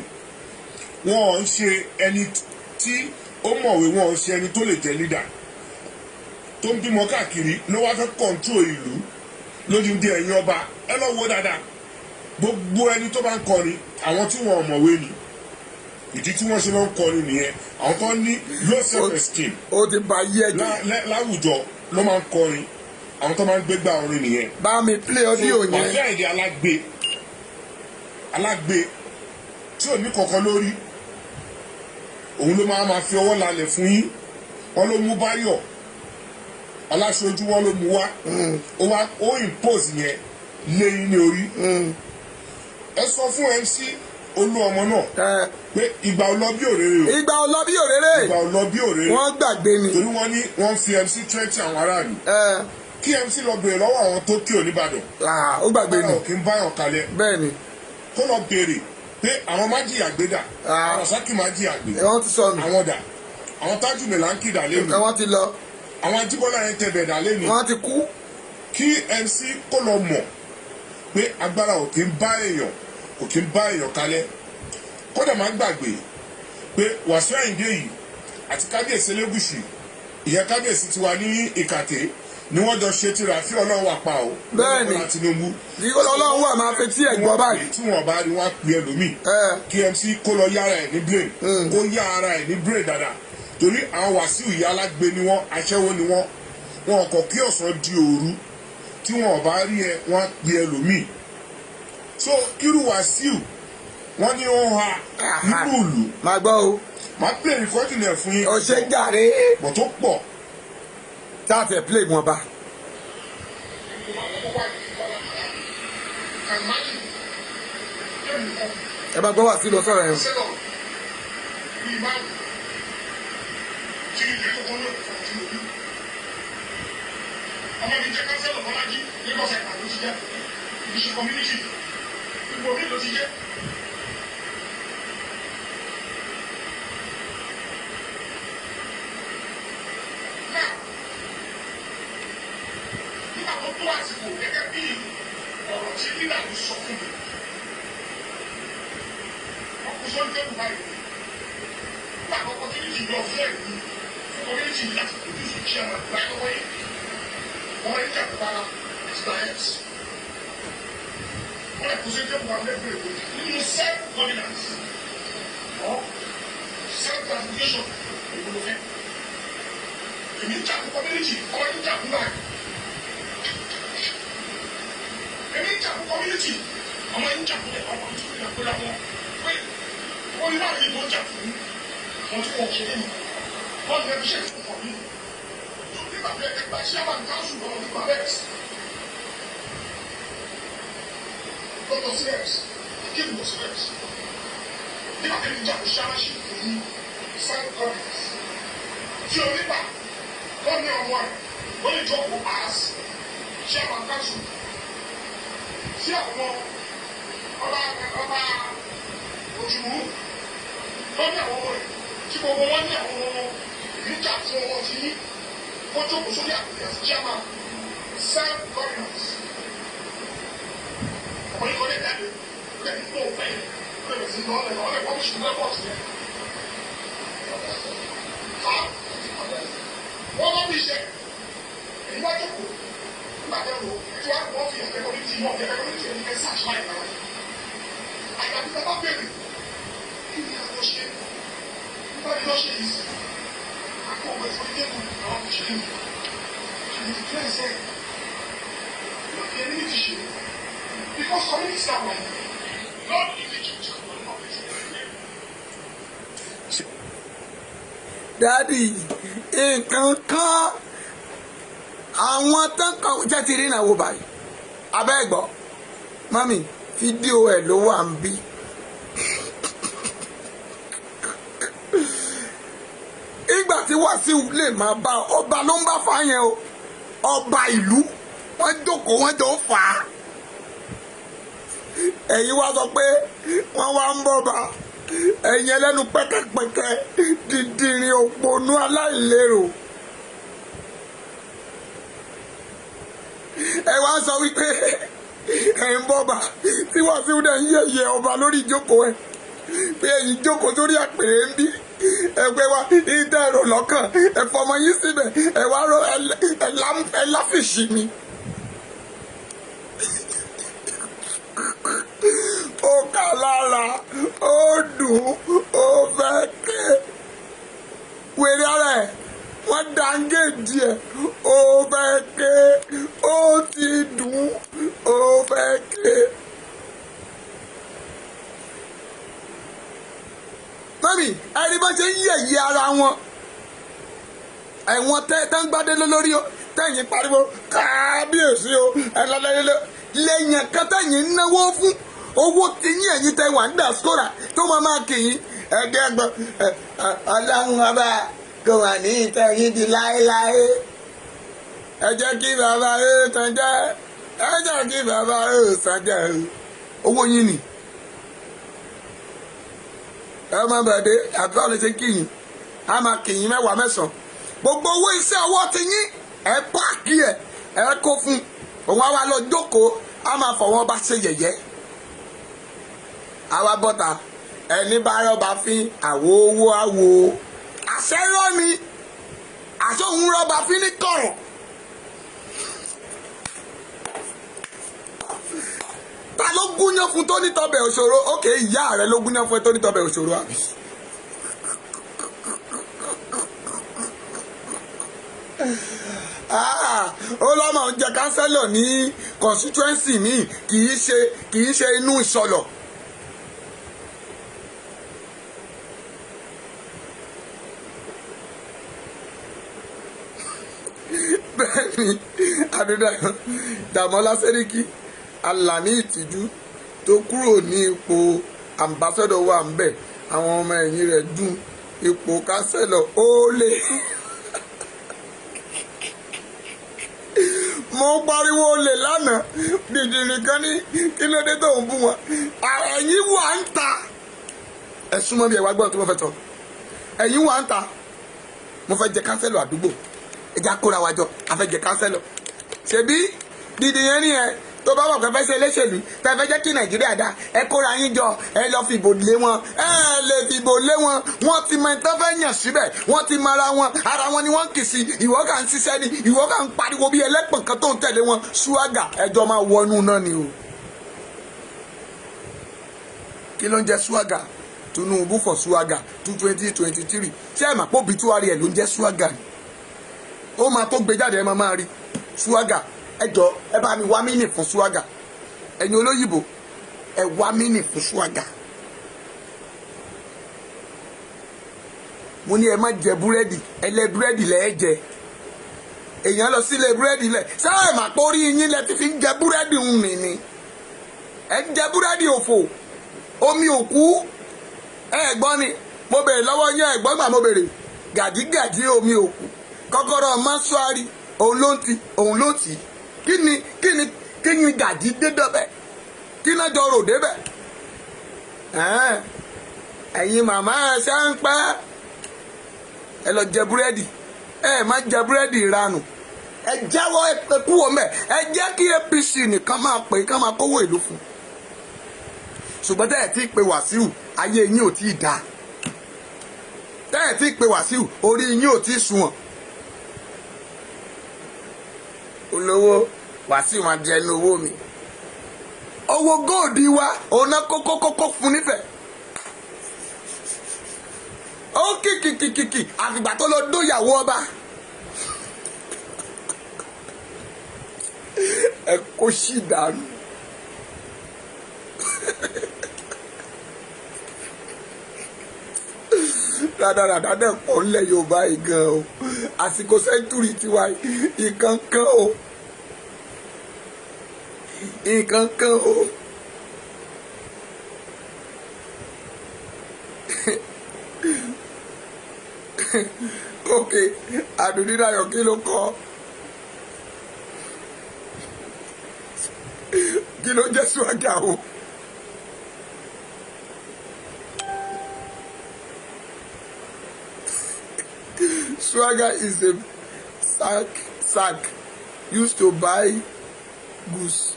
wọn ń ṣe ẹni tí ó mọ̀wé, wọn ń ṣe ẹni tó lè jẹ́ leader tó ń bímọ káàkiri ló wá fẹ́ control ìlú lójú di ẹ̀yìn ọba. Ẹ lọ wò dáadáa, gbogbo ẹni tó bá ń kọrin, àwọn tí wọn ò mọ̀wé ni. Ìdí tí wọ́n ṣe lọ ń kọrin nìyẹn. Àwọn tó ní low self esteem ó ti ba yí ẹ̀jẹ̀ láwùjọ ló máa ń kọrin, àwọn tó máa ń gbégbá orin nìyẹn. Bá mi play audio yẹn. Wasiu Ayinde alágbe alágbe tí ò ní kankan lórí, òun ló máa fi ọwọ́ lálẹ̀ fún yín. Wọ́n ló mú Báyọ̀ Ọláṣojú, wọn ló mú wá, ó wá ó impose yẹn lé yín ní orí. Ẹ sọ fún MC Olúọmọ náà pé ìgbà ò lọ bí òréré o. Ìgbà ò lọ bí òréré. Ìgbà ò lọ bí òréré. Wọ́n gbàgbé ni. Torí wọ́n ní wọ́n fi MC tírẹ́tì àwọn aráàlú. Kí MC lọ béèrè lọ́wọ́ àwọn tó kí Oníbàdàn. Ó gbàgbé ni. Kí n báyọ̀ kalẹ̀. Bẹ́ẹ̀ ni. Kó lọ béèrè pé àwọn májìyà gbé dà. Àwọn Rasaki májìyà gbé. Wọ́n ti sọnù. Àwọn dà. Àwọn Tájù Mẹ́láńkì dà lẹ́nu. Wọ́n ti lọ. Àwọn Ajíbọ́lá yẹn tẹ̀bẹ̀ dà lẹ́nu. Wọ́n ti kú. Kí MC kó lọ mọ̀ pé agbára ò kí ń bá èèyàn, kò kí ń bá èèyàn kalẹ̀. Kódà máa gbàgbé pé Wasiu Ayinde yìí àti kábíyèsí Elégùṣì, ìyẹn kábíyèsí tiwa ní Ìkàtẹ́, ni wọ́n jọ ṣe ti Ràfíù Ọlọ́run wà pa o. Bẹ́ẹ̀ni, Ọlọ́run wà máa fi tí ẹ̀ gbọ́ báyìí. Tí wọ́n bá rí wọn pè ẹlòmíì. Kí MC kó lọ yára ẹ̀ ní brain, kó yá ara ẹ̀ ní brain dáadáa, torí àwọn Wasiu yìí alágbe ni wọ́n, aṣẹ́wó ni wọ́n, wọn kò kí ọ̀sán di òru, tí wọ́n bá rí ẹ wọ́n pè ẹlòmíì. So kírú Wasiu wọ́n ní ó ha nínú ìlú. Máa gbọ́ o. Máa play recording ẹ̀ fún yín. Ó ṣe jàre. Bọ̀ tó pọ̀. Tá a fẹ́ play wọn bá. Ẹ bá gbọ́ Wasiu lọ sọ̀rọ̀ yẹn. Ọmọ mi jẹ́ kánsẹ́lọ̀ Bọ́lájí Lagos Island ló ti jẹ́ ìṣe community gbogbo mi ló ti jẹ́. Náà nígbà tó tó àsìkò gẹ́gẹ́ bí ọ̀rọ̀ tí lílà ló sọ fún mi, wọ́n kú sórí tẹ́lú báyìí. Nígbà àkọ́kọ́ tí ní ti yọ fún ẹ̀mí fún community láti produce chairman lákọ́kọ́ yìí. Wọ́n ń jà para àti wọ́n lè kó sí ẹjọ́ wọn lẹ́gbẹ̀ẹ́ nínú self governance or self gratification ìgbòlófẹ́. Èmi ń jà fún community, ọmọ yìí ń jà fún báyìí. Èmi ń jà fún community, ọmọ yìí ń jà fún ọmọ tó ń jà fún wọn. Pé wọ́n ní báyìí ló ń jà fún wọn tí wọ́n ṣe nínú. Wọ́n ní ẹbí ṣe fún ọkọ̀ mi. Nígbà bí ẹgbẹ́ chairman council lọ́wọ́ nípa reps. Lọ́dọ̀ sí reps, kí ni mo sí reps? Nígbà tí mo jà fún chairmanship ní self governance. Tí o nípa lọ́ní ọmọ ẹ̀, wọ́n lè jókòó as chairman council. Tí àwọn ọba ọba Òjùmú lọ́ní àwọn ọmọ ẹ̀, tí gbogbo wọn ní àwọn ọmọ níjà fún ọmọ tí yín. Wọ́n jókòó sórí àpèrè as chairman self governance. Ọ̀pọ̀ yìí kọ́ lè jáde, ó lè ní kó fẹ́ yẹn, ó lè sí lọ́ọ̀lẹ̀ lọ́ọ̀lẹ̀ wọ́n ṣùgbọ́n rẹ́pọ̀tì yẹn. Ha, wọ́n bá bí iṣẹ́ èyí wá jókòó nígbà tẹ́ ro tí wọ́n fi ẹ̀fẹ́ community, wọ́n fi ẹ̀fẹ́ community ẹni fẹ́ search line náà. Àyàfi tá a bá bèrè kí ni a lọ ṣe nígbà tí lọ ṣe yìí sí àkókò ẹ̀fọ́ tẹ́kù àwọn òṣèlú and the cleanse ẹ̀ the enemy ti ṣe because community náà wà yìí not easy to do for the public. Daddy, nǹkan kan àwọn tán kan jẹ́ ti rí ìnáwó báyìí abẹ́gbọ́ mami, fídíò ẹ̀ ló wà ń bí. Ìgbà tí Wàsíù lè máa bá ọba ló ń bá fà á yẹn o, ọba ìlú, wọ́n jókòó, wọ́n jọ ń fà á. Ẹ̀yin wá sọ pé wọ́n wá ń bọ̀bà, ẹ̀yin ẹlẹ́nu pẹ́kẹ́pẹ́kẹ́, dídìrín, òpònú aláìlérò. Ẹ wá sọ wípé ẹ̀ ń bọ̀bà tí Wàsíù dẹ̀ ń yẹ̀yẹ̀ ọba lórí ìjókòó ẹ̀ pé ẹ̀yin jókòó sórí àpèrè ń bí ẹgbẹ́ wa ìdá ẹ̀rọ lọ́kàn ẹ̀fọ́ ọmọ yín síbẹ̀ ẹ̀ wá rọ ẹ̀ láfìsì mi. Ó kà lára, ó dùn, ó fẹ́ ké wèrè ara ẹ̀, wọ́n dàngéjì ẹ̀, ó fẹ́ ké, ó ti dùn, ó fẹ́ ké. Mummy, ẹni bá ṣe ń yẹ̀yẹ́ ara wọn, ẹ̀wọ̀n tẹ́ tẹ́ ń gbádé lórí o, tẹ̀yìn pariwo kábíyèsí o, ẹ̀lọ́lẹ́lẹ́lẹ́ lẹ́yìn kan tẹ̀yìn ń náwó fún owó tí yín, ẹ̀yìn tẹ wà ń dà sóra tó máa máa kì í ẹ̀ẹ́dẹ́ ẹ̀gbọ́n ọlọ́run ọba kò wà ní ìtẹ̀yìn di láéláé. Ẹ jẹ́ kí bàbá ẹ̀ tàn jẹ́, ẹ jẹ́ kí bàbá ẹ̀ tàn jẹ́ owó yín ni ẹ máa bẹ̀rẹ̀ àdúrà lè ṣe kíyìn, a máa kíyìn mẹ́wàá mẹ́sàn-án. Gbogbo owó iṣẹ́ ọwọ́ ti yín, ẹ páàkì ẹ, ẹ kó fún òun, àwa lọ jókòó, a máa fọ̀ wọ́n bá ṣe yẹ̀yẹ́. Àwa bọ́ta ẹni bá rọ́bà fín àwo owó àwo àṣẹ rọ́ mi, àṣẹ òun rọ́bà fín ní kọ̀rọ̀. Ta ló gúnyán fún tó ní tọbẹ̀ òṣòro? Ókè, ìyá rẹ ló gúnyán fún ẹ tó ní tọbẹ̀ òṣòro, àbí? Ah, ó lọ́mọ ń jẹ kánsẹ́lọ̀ ní constituency mi, kì í ṣe inú ìsọlọ̀. Bẹ́ẹ̀ ni Adédayọ̀ Dàmọ́lá Sẹ́ríkì Alani ìtìjú tó kúrò ní ipò ambassador wà ń bẹ̀, àwọn ọmọ ẹ̀yìn rẹ̀ dùn ipò kánsẹ́lọ̀ ó lè. Mo pariwo olè lánàá, dìdìrì kan ní kí ló dé tó ń bú wọn. Ẹ̀yin wà ń ta, ẹ súnmọ́ bí ẹ wá gbọ́dọ̀ tó mo fẹ́ tọ́. Ẹ̀yin wà ń ta, mo fẹ́ jẹ kánsẹ́lọ̀ àdúgbò, ẹ já kóra wa jọ, a fẹ́ jẹ kánsẹ́lọ̀. Ṣebí dìdì yẹn nìyẹn tó bá wà pé fẹ́ ṣe léṣèlú tẹ́ fẹ́ jẹ́ kí Nàìjíríà dá, ẹ kóra yín jọ, ẹ lọ fìbò lé wọn. Ẹ lè fìbò lé wọn, wọ́n ti mọ ìtàn fẹ́ yàn síbẹ̀, wọ́n ti mọ ara wọn, ara wọn ni wọ́n kì sí. Ìwọ kà ń ṣiṣẹ́ ni, ìwọ kà ń pariwo bí ẹlẹ́pọ̀n kan tó ń tẹ̀lé wọn ṣúágà, ẹjọ́ máa wọnú náà ni o. Kí ló ń jẹ́ ṣúágà? Tinubu for ṣúágà 2023. Ṣé ẹ̀ mà pọ̀ obituary ẹ̀ ló ń jẹ́ ṣúágà ni? Ó máa tó gbé jáde, ẹ máa máa rí ṣúágà. Ẹ jọ, ẹ bá mi wá meaning fún swagger. Ẹ̀yin olóyìnbó, ẹ wá meaning fún swagger. Mo ní ẹ má jẹ búrẹ́dì ẹlẹ́, búrẹ́dì lẹ́ ẹ jẹ. Èèyàn lọ sílé búrẹ́dì lẹ̀ sáà mà pé orí yín lẹ ti fi ń jẹ búrẹ́dì ń mì ni. Ẹ ń jẹ búrẹ́dì òfò, omi òkú. Ẹ gbọ́ ni mo bèrè lọ́wọ́ yín, ẹ gbọ́ gbà mo bèrè gàdígàdí omi òkú, kọ́kọ́rọ́ mọ́ṣúárì, òun ló ń ti, òun ló tì í. Kí ni gàdí dé dọ́bẹ̀? Kí náà jọ rò débẹ̀? Ẹ̀yin màmá, ẹ ṣe ń pẹ́ ẹ lọ jẹ búrẹ́dì, ẹ má jẹ búrẹ́dì ìranù. Ẹ jáwọ́, ẹ kú wọ́n mẹ́. Ẹ jẹ́ kí APC nìkan máa pè é, ká máa kówó ìlú fún un. Ṣùgbọ́n tẹ́ ẹ̀ tí ì pe Wàsíù, ayé yín ò tí ì dáa. Tẹ́ ẹ̀ tí ì pe Wàsíù, orí yín ò tí ì sunwọ̀n. Olówó Wàsíù máa jẹ ẹnu owó mi. Owó góòdì wa òun náà kókókókó fún nífẹ̀ẹ́. Ó kìkìkìkì àfìgbà tó lọ dóyàwó ọba. Ẹ kó sì dànù. Rádaràdà dẹ̀ pọ̀ ńlẹ̀ Yorùbá yìí gan o. Àsìkò sẹ́ńtúrì tiwa ìkankan o. Ìkankan o. Ok, Àdùnnídàyọ̀ kí ló kọ́? Kí ló jẹ́ swaga o? Swagger is a sack used to buy goods.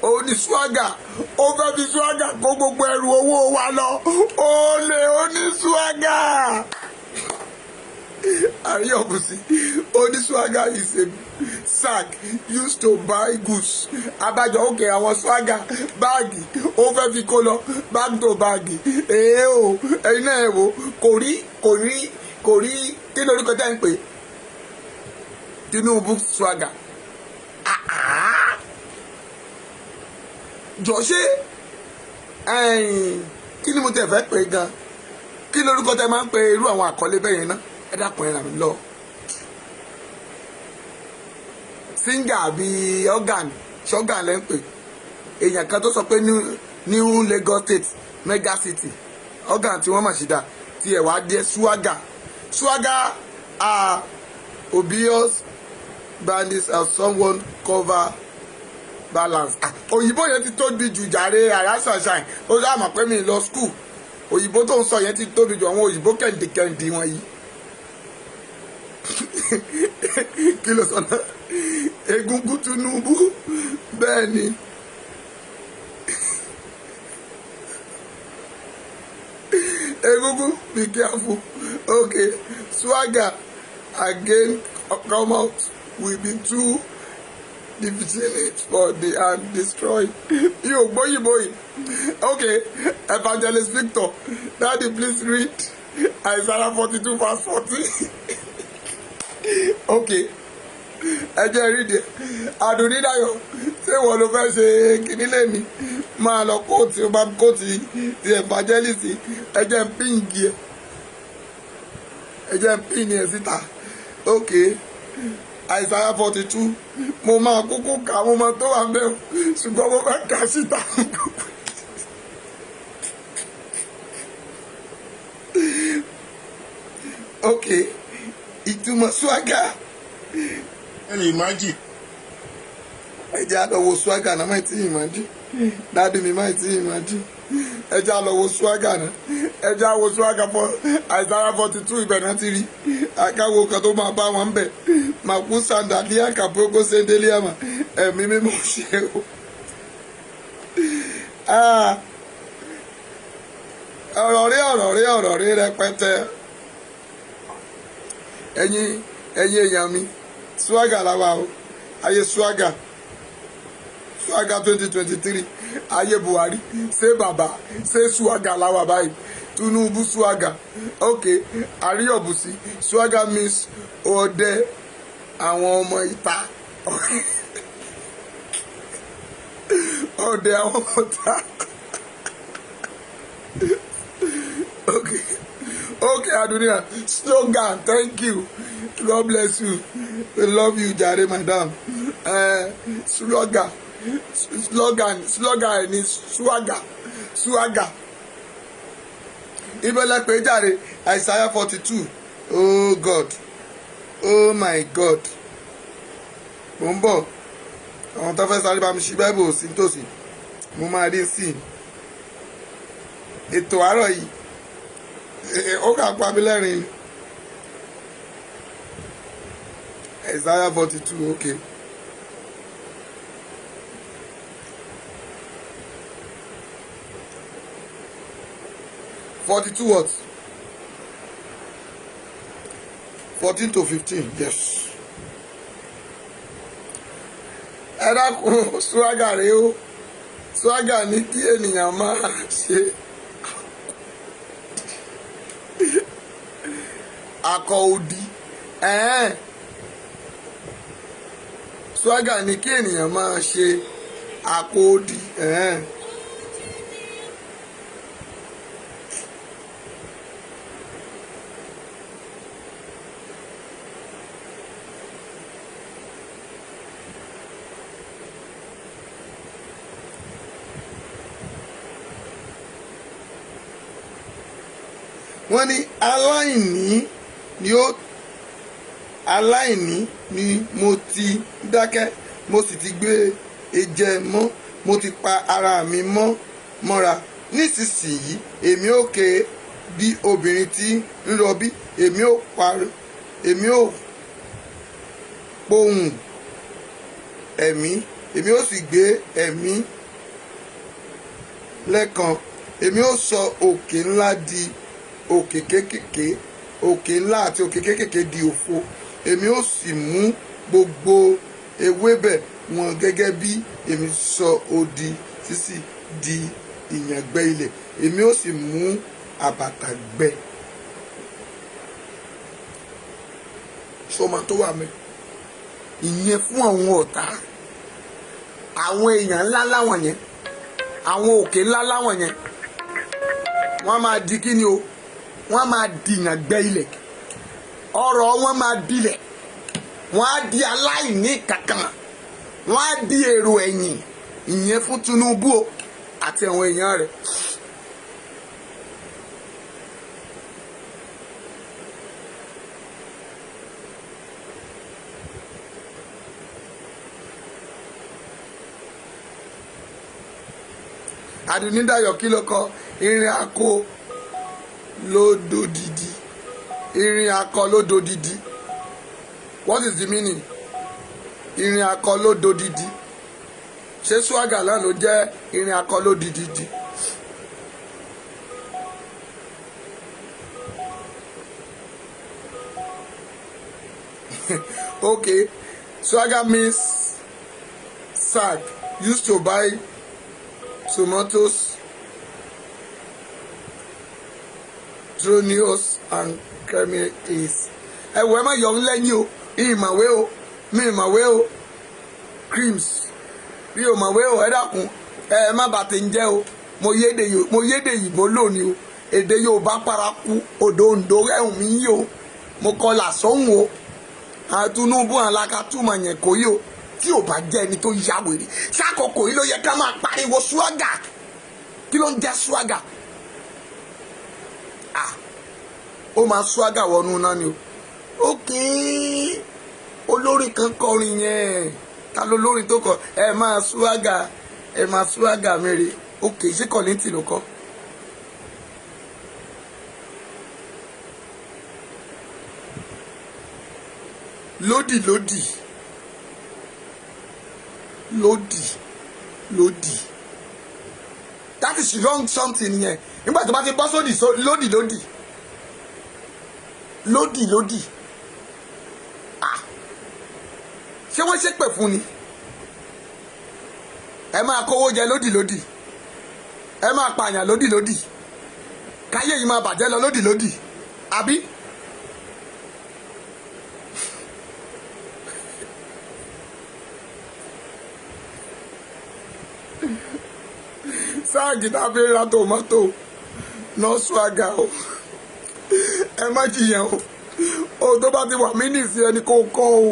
Ó ní swagger, ó fẹ́ fi swagger kó gbogbo ẹrù owó wa lọ. Ó lè ó ní swagger. Àríyànbùsí, ó ní swagger is a sack used to buy goods. Abájọ òkè àwọn swagger báàgì ó fẹ́ fi kó lọ bag to bag. Èé o, ẹ̀yin náà ẹ̀ wò kò rí kò rí kò rí kí lórúkọ tẹ́ ń pè Tinubu swagger. Jọ ṣé kí ni mo tẹ̀ fẹ́ pè gan? Kí lórúkọ tẹ́ máa ń pe irú àwọn àkọlé bẹ́ẹ̀ yẹn náà? Ẹ dákun ẹ ràn mí lọ. Singer àbí organ ṣọ́gàn lẹ́ ń pè. Èèyàn kan tó sọ pé New Lagos State mega city organ tí wọ́n mà ṣì dá tí ẹ̀ wá dé swagger. Swagger are obvious bandits as someone cover balance. Òyìnbó yẹn ti tóbi jù jàre àrà ṣàṣàì ó sá mọ̀ pé mi lọ school. Òyìnbó tó ń sọ yẹn ti tóbi jù àwọn òyìnbó kẹ̀ǹdìkẹ̀ǹdì wọ̀nyí. Kí ló sọ náà? Egungun Tinubu bẹ́ẹ̀ ni. Egungun, be careful. Okay, swagger again come out will be too deficient for the and destroy. You boy boy. Okay, Evangelist Victor, Daddy, please read Isaiah 42 verse 40. Okay, ẹ jẹ́ rí díẹ̀. Àdùnnídàyọ̀, ṣé ìwọ ló fẹ́ ṣe kíní lẹ́ni? Máa lọ kóòtù, ó bá kóòtù ti evangelist, ẹ jẹ́ ń píǹgì ẹ̀. Ẹ jẹ́ ń píǹgì ẹ̀ síta. Okay, Isaiah 42, mo máa kúkú kà mo máa tó wà mẹ́ o, ṣùgbọ́n mo fẹ́ kà síta. Okay, ìtumọ̀ swagger. Ẹ lè imagine. Ẹ jẹ́ á lọ wo swagger náà, máì tí ì imagine. Dádì mi máì tí ì imagine. Ẹ jẹ́ á lọ wo swagger náà. Ẹ jẹ́ á wo swagger for Isaiah 42 ibẹ̀ náà ti rí. Akáwo kan tó máa bá wọn bẹ̀. Màkú sàndàlíà kàpókó sẹ́ndéliàmà. Ẹ̀mí mímọ́ ṣe o. Ọ̀rọ̀ rí ọ̀rọ̀ rí ọ̀rọ̀ rí rẹpẹtẹ. Ẹ̀yin èèyàn mi, swagger làwa o. Ayé swagger. Swagger 2023. Ayé Buhari, ṣé bàbá, ṣé swagger làwa báyìí. Tinubu swagger. Okay, Àríyọ̀bùsí, swagger means ọdẹ àwọn ọmọ ìta. Ọdẹ àwọn ọmọ ìta. Okay. Okay, Adunia. Slogan, thank you. God bless you. We love you, jare, madam. Slogan. Slogan. Slogan ni swagger. Swagger. Ibẹ̀lẹ̀ pé jàre Isaiah 42. Oh God. Oh my God. Mo ń bọ̀. Àwọn tó fẹ́ sáré bá mi ṣí Bible sí tòsí. Mo máa rí sí. Ètò àárọ̀ yìí. Ó kà pa mí lẹ́rìn-ín. Isaiah 42, okay. Forty-two what? 14 to 15, yes. Ẹ dákun, swagger rèé o. Swagger ní kí ènìyàn máa ṣe akọ odi. Ẹ̀ẹ́n, swagger ní kí ènìyàn máa ṣe akọ odi. Ẹ̀ẹ́n. Wọ́n ní aláìní ni ó aláìní ni mo ti dákẹ́, mo sì ti gbé e jẹ mọ́, mo ti pa ara mi mọ́ mọ́ra. Nísinsìnyí èmi ó ké bí obìnrin tí ń rọbí, èmi ó parí, èmi ó pohùn ẹ̀mí, èmi ó sì gbé ẹ̀mí lẹ́kan. Èmi ó sọ òkè ńlá di òkè kékèké, òkè ńlá àti òkè kékèké di òfo. Èmi ó sì mú gbogbo ewébẹ̀ wọn gẹ́gẹ́ bí èmi sọ odi sísì di ìyàngbẹ ilẹ̀, èmi ó sì mú àbàtà gbẹ. Sọmọ tó wà mẹ́ ìyẹn fún àwọn ọ̀tá, àwọn èèyàn ńlá láwọn yẹn, àwọn òkè ńlá láwọn yẹn, wọ́n máa di kí ni o, wọ́n máa dìyàn gbẹ ilẹ̀, ọrọ̀ wọn máa dilẹ̀, wọ́n á di aláìní kankan, wọ́n á di èrò ẹ̀yìn. Ìyẹn fún Tinubu o àti àwọn èèyàn rẹ̀. Àdùnnídàyọ̀ kí ló kọ? Irin akọ lódòdìdì, irin akọ lódòdìdì. What is the meaning? Irin akọ lódòdìdì. Ṣé swagger náà ló jẹ́ irin akọ lódìdì? Okay, swagger means sack used to buy tomatoes, tronios and creameries. Ẹ wọ, ẹ má yọ ń lẹ́yìn o, ìmọ̀wé o, mi ìmọ̀wé o, creams mi ò mọ̀wé o. Ẹ dákun, ẹ má bàa ti ń jẹ́ o. Mo yéde ìbò lónìí o. Èdè Yorùbá paraku odò Oǹdó ẹ̀hún mi yí o. Mo kọlà sóhun o. Tinubu àlàkà túmọ̀ yẹn kò yí o. Tí ò bá jẹ́ ẹni tó ya wèrè ṣàkókò yìí ló yẹ ká máa pariwo swagger. Kí ló ń jẹ́ swagger? Ah, ó máa swagger wọnú náà ni o. Ókè, olórin kan kọrin yẹn. Ta ló lórin tó kọ ẹ máa swagger, ẹ máa swagger mẹ́rin? Ókè, ṣé Kollington ló kọ? Lódì lódì lódì lódì, that is wrong something yẹn. Nígbà tó bá ti bọ́ sódì, lódì lódì lódì lódì, ah, ṣé wọ́n ṣépè fún ni? Ẹ máa kówó jẹ lódì lódì, ẹ máa pààyàn lódì lódì, káyé yìí máa bàjẹ́ lọ lódì lódì, àbí? Sáàgì tá a fi ra tòmátò náà, swagger o. Ẹ má jiyàn o. O tó bá ti wà mí nìsí ẹni kò kọ́ o.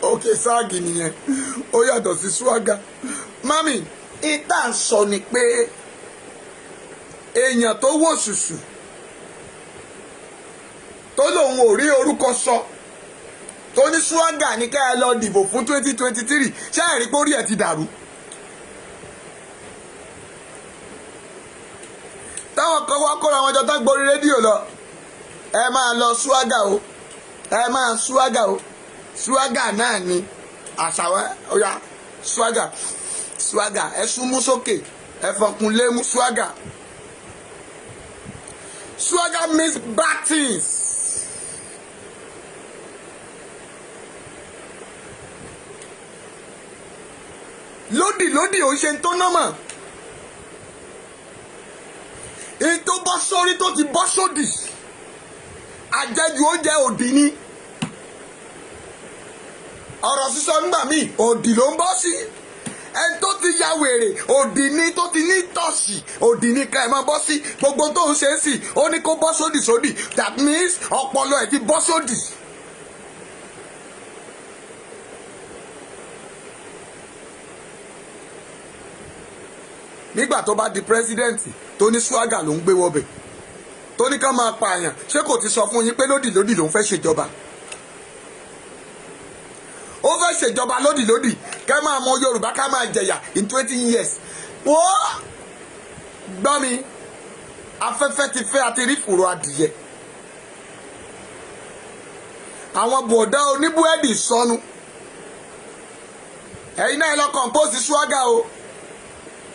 Ok, sáàgì nìyẹn, ó yàtọ̀ sí swagger. Mami, ìta ń sọ ni pé èèyàn tó wò ṣùṣù tó lòun ò rí orúkọ sọ, tó ní swagger ní ká ẹ lọ dìbò fún 2023, ṣé ẹ rí pé orí ẹ̀ ti dàrú? Táwọn kan wá kóra wọn jọ tán gborí rédíò lọ, ẹ máa lọ swagger o, ẹ máa swagger o. Swagger náà ni àṣà wa. Ọ̀yà, swagger, swagger, ẹ súnmú sókè. Ẹ̀fọ̀kùnlé mú swagger. Swagger means bad things. Lódì lódì ò ń ṣe tó nọ́mọ̀. Èyí tó bọ́ sórí tó ti bọ́ sódì. Àjẹjù oúnjẹ òdì ni. Ọ̀rọ̀ sísọ nígbà míì òdì ló ń bọ́ sí. Ẹni tó ti ya wèrè òdì ni, tó ti ní tọ̀sì òdì ni ká ẹ máa bọ́ sí. Gbogbo tó ń ṣe é sì ó ní kó bọ́ sódì sódì, that means ọpọlọ ẹ̀ ti bọ́ sódì. Nígbà tó bá di president tó ní swagger ló ń gbé wọbẹ̀, tó ní ká máa pààyàn, ṣé kò ti sọ fún yín pé lódì lódì ló ń fẹ́ ṣèjọba? Ó fẹ́ ṣèjọba lódìlódì, kẹ́ máa mọ Yorùbá ká máa jẹ̀yà in 20 years. Wọ́n gbọ́ mi, afẹ́fẹ́ ti fẹ́ àti rí fùrọ̀ adìyẹ. Àwọn bọ̀dá oníbúẹ́dì sọnù. Ẹ̀yin náà lọ compose swagger o.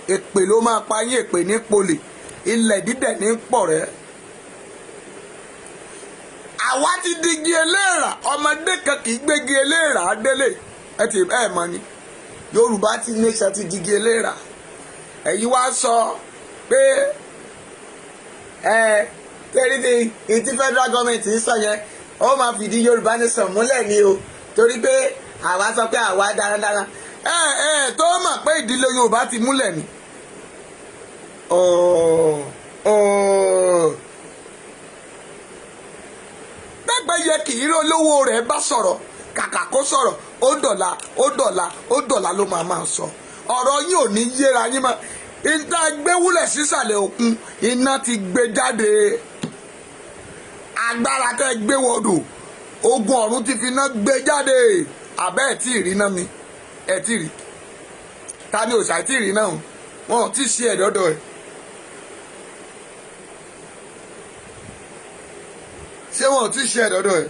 Èpè ló máa pa yín, èpè ní polè, ilẹ̀ dídẹ̀ ní pọ̀ rẹ́. Àwa ti digi eléèrà, ọmọdé kan kì í gbégi eléèrà délé. Ẹ ti ẹ mọ̀ ni Yorùbá ti nation ti digi eléèrà. Ẹ̀yin wá sọ pé ẹ torí ti ìtí federal government ń sọ yẹn, ó máa fìdí Yorùbá nation múlẹ̀ ni o, torí pé àwa sọ pé àwa darandaran. Ẹ ẹ tó mọ̀ pé ìdílé Yorùbá ti múlẹ̀ ni. Gbẹ́gbẹ́ yẹ kì í rí olówó rẹ̀ bá sọ̀rọ̀, kàkà kó sọ̀rọ̀ ó dọ̀la ó dọ̀la ó dọ̀la ló máa máa sọ. Ọ̀rọ̀ yín ò ní yéra yín mọ́. Ìta gbéwúlẹ̀ sísàlẹ̀ òkun, iná ti gbé jáde. Agbára tẹ́ gbé wọdò, ogun ọ̀run ti fi iná gbé jáde. Àbẹ́ ẹ̀ tí ì rí náà mi, ẹ̀ tí ì rí. Ta ni òṣà tí ì rí náà? Wọn ò tí ì ṣe ẹ̀dọ́dọ̀ ẹ̀. Ṣé wọn ò tí ì ṣe ẹ̀dọ́dọ̀ ẹ̀?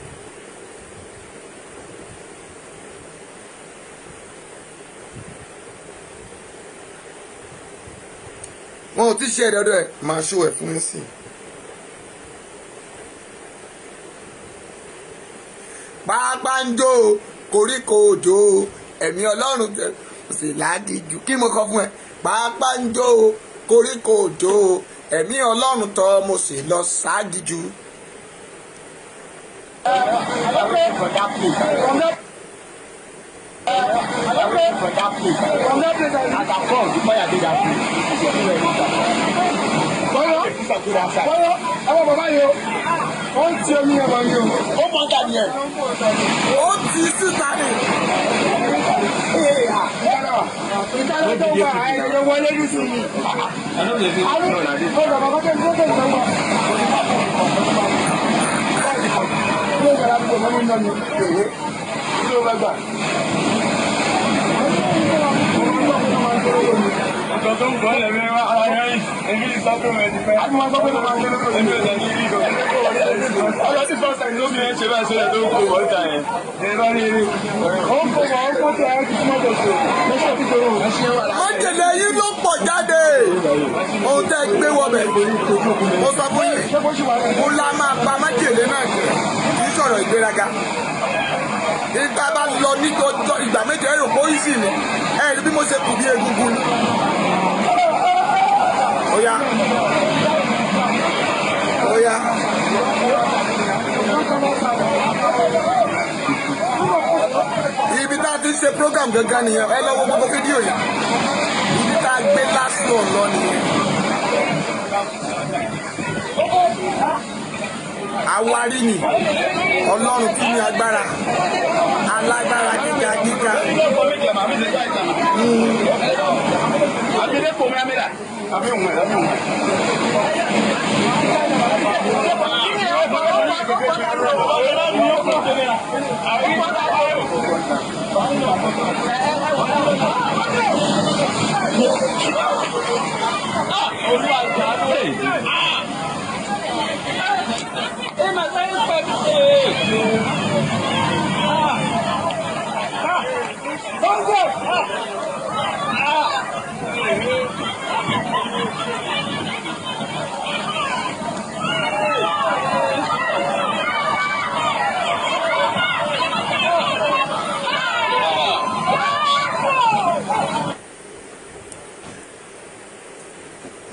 Wọn ò tí ì ṣe ẹ̀dọ́dọ̀ ẹ̀, máa ṣó ẹ̀ fún sí i. Pápá ń jó koríko òjò, ẹ̀mí Ọlọ́run sì ládìjú. Kí mo kọ fún ẹ? Pápá ń jó koríko òjò, ẹ̀mí Ọlọ́run tọ́ mo sì lọ ságìjú. Ó ti síta ni. Májèlé yín ló pọ̀ jáde. Ohun tẹ́ gbé wọbẹ̀, mo sọ fún yín, mo la máa pa májèlé náà jẹ, kì í sọ̀rọ̀ ìgbéraga. Ìgbà bá lọ ní ìgbà méje ẹ̀rọ pọ́ìsì ni, ẹ rí bí mo ṣe kù bí egungun ni. Oya, oya. Ibi tá a ti ṣe program gangan nìyẹn, ẹ lọ wo gbogbo fídíò yẹn. Ibi tá a gbé last one lọ nìyẹn. Àwárí ni Ọlọ́run tí ní agbára, alágbára gíga gíga.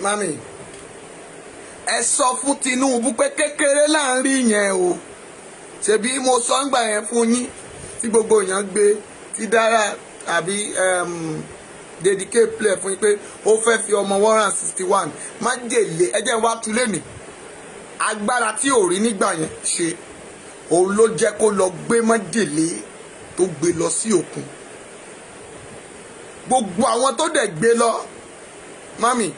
Mami, ẹ sọ fún Tinubu pé kékeré là ń rí yẹn o. Ṣebí mo sọ ń gbà yẹn fún yín tí gbogbo èèyàn gbé tí dára àbí dedicate play fún yín pé ó fẹ́ fi ọmọ 161 májèlé. Ẹ jẹ́ n wá tú lẹ́nìí. Agbára tí ò rí nígbà yẹn ṣe òun ló jẹ́ kó lọ gbé májèlé tó gbé lọ sí òkun. Gbogbo àwọn tó dẹ̀ gbé lọ, mami,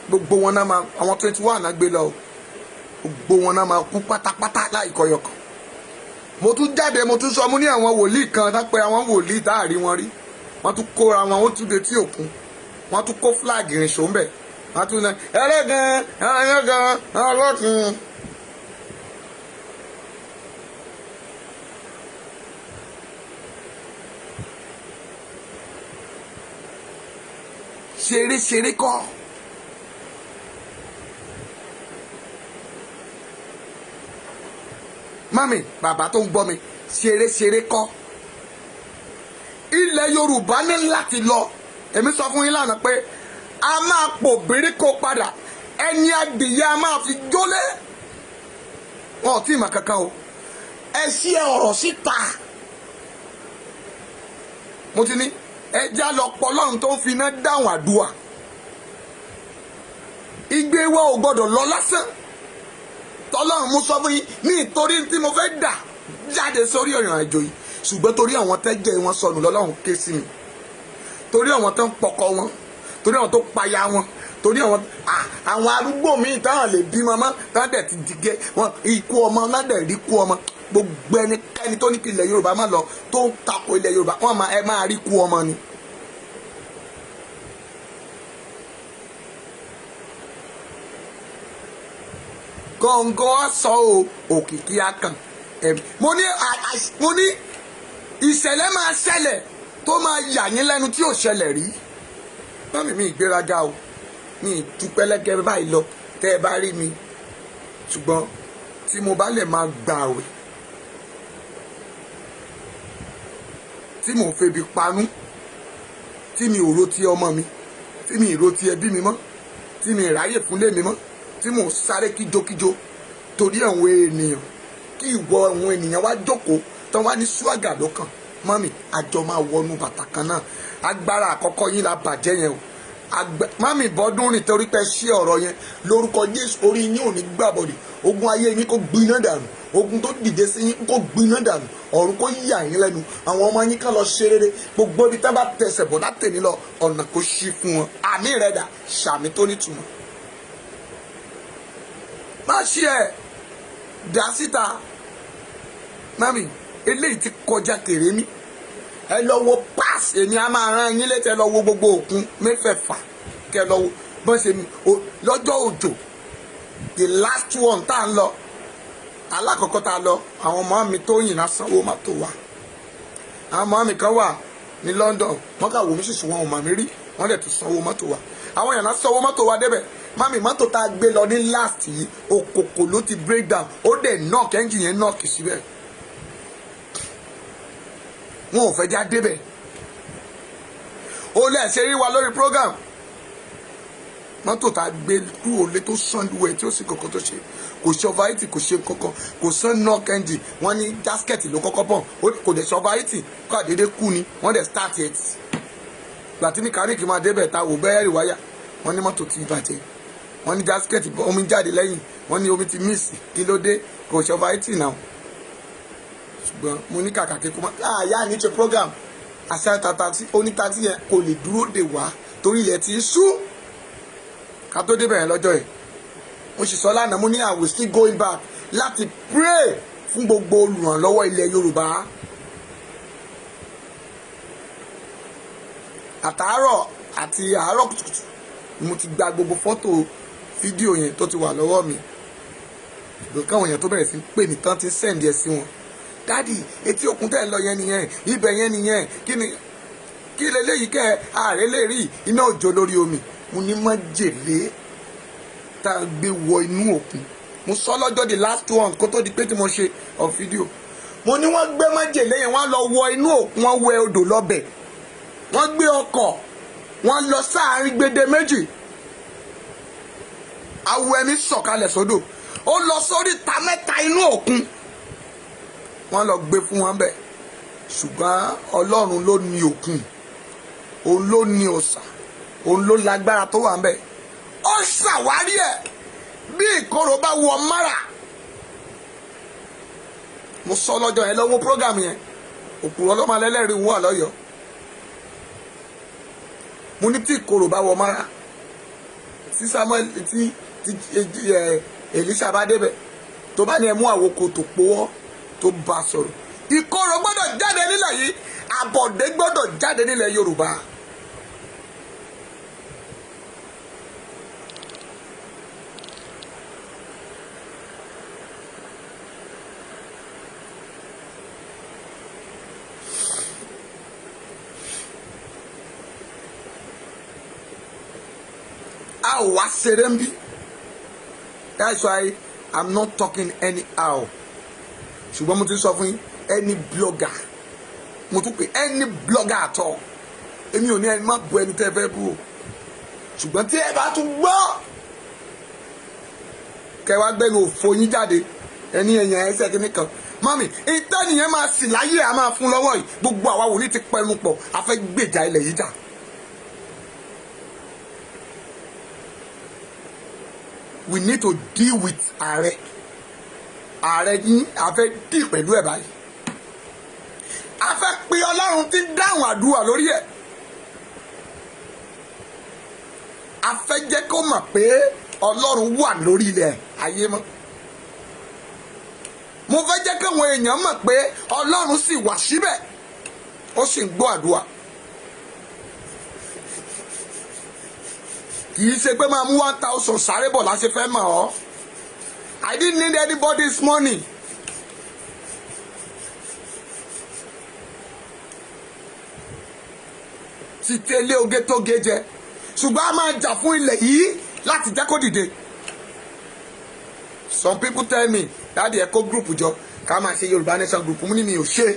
gbogbo wọn náà máa, àwọn 21 náà gbé lọ, gbogbo wọn náà máa kú pátápátá láìkọyọkàn. Mo tún jáde, mo tún sọ, mo ní àwọn wòlíì kan tápẹ́ àwọn wòlíì tá a rí wọn rí, wọ́n tún kóra wọn, ó tún detí òkun, wọ́n tún kó fúláàgì rìn sóńbẹ̀, wọ́n tún náà ẹlẹ́gàn ẹlẹ́gàn ọlọ́kùn. Ṣeré ṣeré kọ́. Mami, bàbá tó ń gbọ́ mi, ṣeré ṣeré kọ́. Ilẹ̀ Yorùbá ní láti lọ. Èmi sọ fún yín lánàá pé a máa pò bíríkó padà, ẹni adìyẹ a máa fi jólé. Wọn ò tí ì mà kankan o. Ẹ ṣí ọ̀rọ̀ síta. Mo ti ní ẹja lọ pọ̀ Ọlọ́run tó ń fi iná dáhùn àdúrà. Igbe wa ò gbọdọ̀ lọ lásán. Tọ́lọ́run mú sọ fún yín ní ìtorí tí mo fẹ́ dà jáde sórí ìrìn àjò yìí, ṣùgbọ́n torí àwọn tẹ́jẹ̀ wọn sọnù lọ́lọ́run ké sí mi, torí àwọn tó ń pọkọ wọn, torí àwọn tó paya wọn, torí àwọn arúgbó míì táwọn lè bímọ mọ́, táwọn dẹ̀ ti dìgẹ́ wọn ikú ọmọ náà dẹ̀ rí kú ọmọ. Gbogbo ẹnikẹ́ni tó ní kí ilẹ̀ Yorùbá má lọ, tó ń tako ilẹ̀ Yorùbá, wọ́n máa ẹ máa rí kú ọmọ ni. Gọ̀ǹgọ̀ sọ o, òkìkí akàn. Mo ní ìṣẹ̀lẹ̀ máa ṣẹlẹ̀ tó máa yà yín lẹ́nu tí ò ṣẹlẹ̀ rí. Mọ́mì mi ìgbéraga o, mi ìdúpẹ́lẹ́gẹ́ báyìí lọ tẹ́ ẹ bá rí mi, ṣùgbọ́n tí mo bá lè máa gbààwẹ̀, tí mò ń febi panú, tí mi ò ro ti ọmọ mi, tí mi ì ro ti ẹbí mi mọ́, tí mi ì ráyè fúnlé mi mọ́, tí mò ń sáré kíjokíjo torí àwọn ènìyàn, kí ìwọ àwọn ènìyàn wá jókòó tán wá ní ṣúàgà lọ́kàn. Mọ́mì, àjọ máa wọnú bàtà kan náà. Agbára àkọ́kọ́ yín la bàjẹ́ yẹn o. Mọ́mì bọ́dún rìn torí pé ṣí ọ̀rọ̀ yẹn lórúkọ Jésù, orí yín ò ní gbàbọ̀dì. Ogun ayé yín kó gbiná dànù, ogun tó dìde sí yín kó gbiná dànù, ọ̀run kó yà yín lẹ́nu, àwọn ọmọ yín kàn lọ ṣe rere, gbogbo ibi tá bá tẹsẹ̀ bọ̀ látẹ̀ní lọ, ọ̀nà kó ṣí fún wọn. Àmì rẹ̀ dà, ṣàmì tó nítumọ̀. Má ṣe ẹ̀ dá síta. Mami, eléyìí ti kọjá kèrè mi. Ẹ lọ wo pass, èmi á máa rán yín létí, ẹ lọ wo gbogbo òkun mẹ́fẹ̀ẹ̀fà, kẹ lọ wo bọ́n ṣe lọ́jọ́ òjò. The last one tá à ń lọ, alákọ̀ọ́kọ́ tá a lọ, àwọn ọmọ mi tó yìn lásán owó má tó wà. Àwọn ọmọ mi kan wà ní London, wọ́n kà wò mí ṣùṣù, wọn ò mà mí rí, wọ́n dẹ̀ tún sanwó mọ́tò wa. Àwọn èèyàn náà sanwó mọ́tò wa débẹ̀. Mami, mọ́tò tá a gbé lọ ní last yìí, òkòkò ló ti break down, ó dẹ̀ knock engine yẹn knock síbẹ̀. Wọn ò fẹ́ já débẹ̀. Ó lẹ̀ ṣe rí wa lórí program. Mọ́tò tá a gbé kúrò lé tó sàn lúwẹ̀ tí ó sì kọ̀kọ́ tó ṣe, kò ṣe overheating, kò ṣe kankan, kò sàn knock engine, wọ́n ní gasket ló kọ́kọ́ bọ̀, kò dẹ̀ ṣe overheating, kó àdédé kú ni, wọ́n dẹ̀ start it. Ìgbà tí mẹkáníìkì máa débẹ̀ ta wò bẹ́ẹ̀rì wáyà, wọ́n ní mọ́tò ti bàjẹ́, wọ́n ní gasket omi jáde lẹ́yìn, wọ́n ní omi ti miss, kí ló dé, kò ṣe overheating náà. Ṣùgbọ́n mo ní kàkà kíkú mọ́ àyà ní ṣe program àṣà tata onítàtí yẹn kò lè dúró dè wá torí ilẹ̀ ti ń ṣú. Ká tó débẹ̀ yẹn lọ́jọ́ yìí, mo sì sọ lánàá, mo ní I will still going back láti pray fún gbogbo olùrànlọ́wọ́ ilẹ̀ Yorùbá. Àtàárọ̀ àti àárọ̀ kùtùkùtù ni mo ti gba gbogbo fọ́tò fídíò yẹn tó ti wà lọ́wọ́ mi. Ṣùgbọ́n káwọn èèyàn tó bẹ̀rẹ̀ sí pè mí tán ti send ẹ̀ sí wọn. Dádì, etí òkun tẹ́ ẹ lọ yẹn nìyẹn, ibẹ̀ yẹn nìyẹn, kí ni kí leléyìí kẹ́ ààrẹ lè rí iná òjò lórí omi. Mo ní májèlé tá a gbé wọ inú òkun. Mo sọ lọ́jọ́ the last one kó tó di pé tí mo ṣe of video. Mo ní wọ́n gbé májèlé yẹn, wọ́n lọ wọ inú òkun, wọ́n wẹ odò lọ́bẹ̀, wọ́n gbé ọkọ̀, wọ́n lọ sáàárín gbede méjì. Awo ẹ̀mí sọ̀kalẹ̀ sódò, ó lọ sórí ta mẹ́ta inú òkun, wọ́n lọ gbé fún wọn bẹ́ẹ̀. Ṣùgbọ́n Ọlọ́run ló ní òkun, òun ló ní ọ̀sà, òun ló lágbára tó wà ń bẹ̀. Ó ṣàwárí ẹ̀ bí ìkorò bá wọ Mara. Mo sọ lọ́jọ́ yẹn lọ́wọ́ program yẹn, òpùrọ̀ ọlọ́mọ alẹ́lẹ́rìí wà lọ́yọ̀ọ́. Mo ní tí ìkorò bá wọ Mara, tí Samuel tí tí ẹ Èlíṣà bá débẹ̀, tó bá ní ẹ mú àwòkọ tó pòwọ́ tó bá sọ̀rọ̀, ìkorò gbọ́dọ̀ jáde nílẹ̀ yìí, àbọ̀dé gbọ́dọ̀ jáde nílẹ̀ Yorùbá. A ò wá ṣeré ń bí. That's why I'm not talking anyhow. Ṣùgbọ́n mo ti sọ fún yín, any blogger, mo tún pè any blogger at all, èmi ò ní ẹni má bu ẹni tẹ́ fẹ́ bú o. Ṣùgbọ́n tí ẹ bá tún gbọ́ kẹ wá gbẹ́nu òfò yín jáde, ẹni ẹ̀yàn ẹsẹ̀ kìíní kan mọ́mì ìtẹ́nìyẹn máa sì láyé, a máa fún lọ́wọ́ yìí. Gbogbo àwa wòlíì ti pẹnu pọ̀, a fẹ́ gbèjà ilẹ̀ yìí jà. We need to deal with ààrẹ. Ààrẹ yín, a fẹ́ dì pẹ̀lú ẹ̀ báyìí. A fẹ́ pe Ọlọ́run tí ń dáhùn àdúrà lórí ẹ̀. A fẹ́ jẹ́ kó mọ̀ pé Ọlọ́run wà lórí ilẹ̀ ayé mọ́. Mo fẹ́ jẹ́ káwọn èèyàn mọ̀ pé Ọlọ́run sì wà síbẹ̀, ó sì ń gbọ́ àdúrà. Kì í ṣe pé máa mú 1,000 sáré bọ̀ láṣẹ fẹ́ mọ̀ ọ́. I didn't need anybody's money. Ti tẹ́lẹ̀ oge tó ge jẹ, ṣùgbọ́n a máa jà fún ilẹ̀ yìí láti jẹ́ kó dìde. Some people tell me, "Daddy, ẹ kó group jọ ká máa ṣe Yorùbá Nation group." Mú ní mi ò ṣe.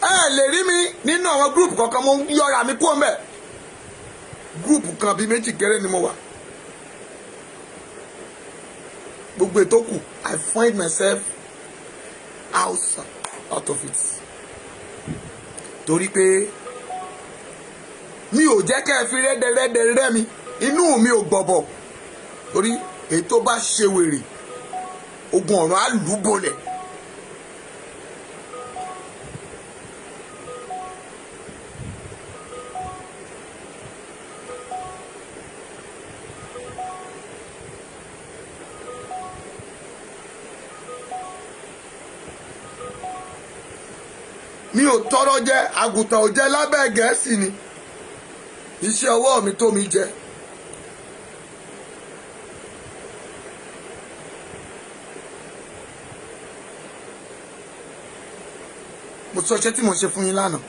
Ẹ lè rí mi nínú àwọn group kankan, mo ń yọra mi kúrò mbẹ̀. Group kan bíi méjì kéré ni mo wà. Gbogbo ètò kù, I find myself out of it. Torí pé mi ò jẹ́ kẹ́ ẹ fi rẹ́dẹ̀rẹ́dẹ̀ rẹ́ mi, inú mi ò gbọ̀bọ̀. Torí èyí tó bá ṣe wèrè, ogun ọ̀run á lù ú bolẹ̀. Mi ò tọrọ jẹ, àgùntàn ò jẹ lábẹ́ Gẹ̀ẹ́sì ni. Iṣẹ́ ọwọ́ mi tó mi jẹ. Mo sọ iṣẹ́ tí mo ṣe fún yín lánàá.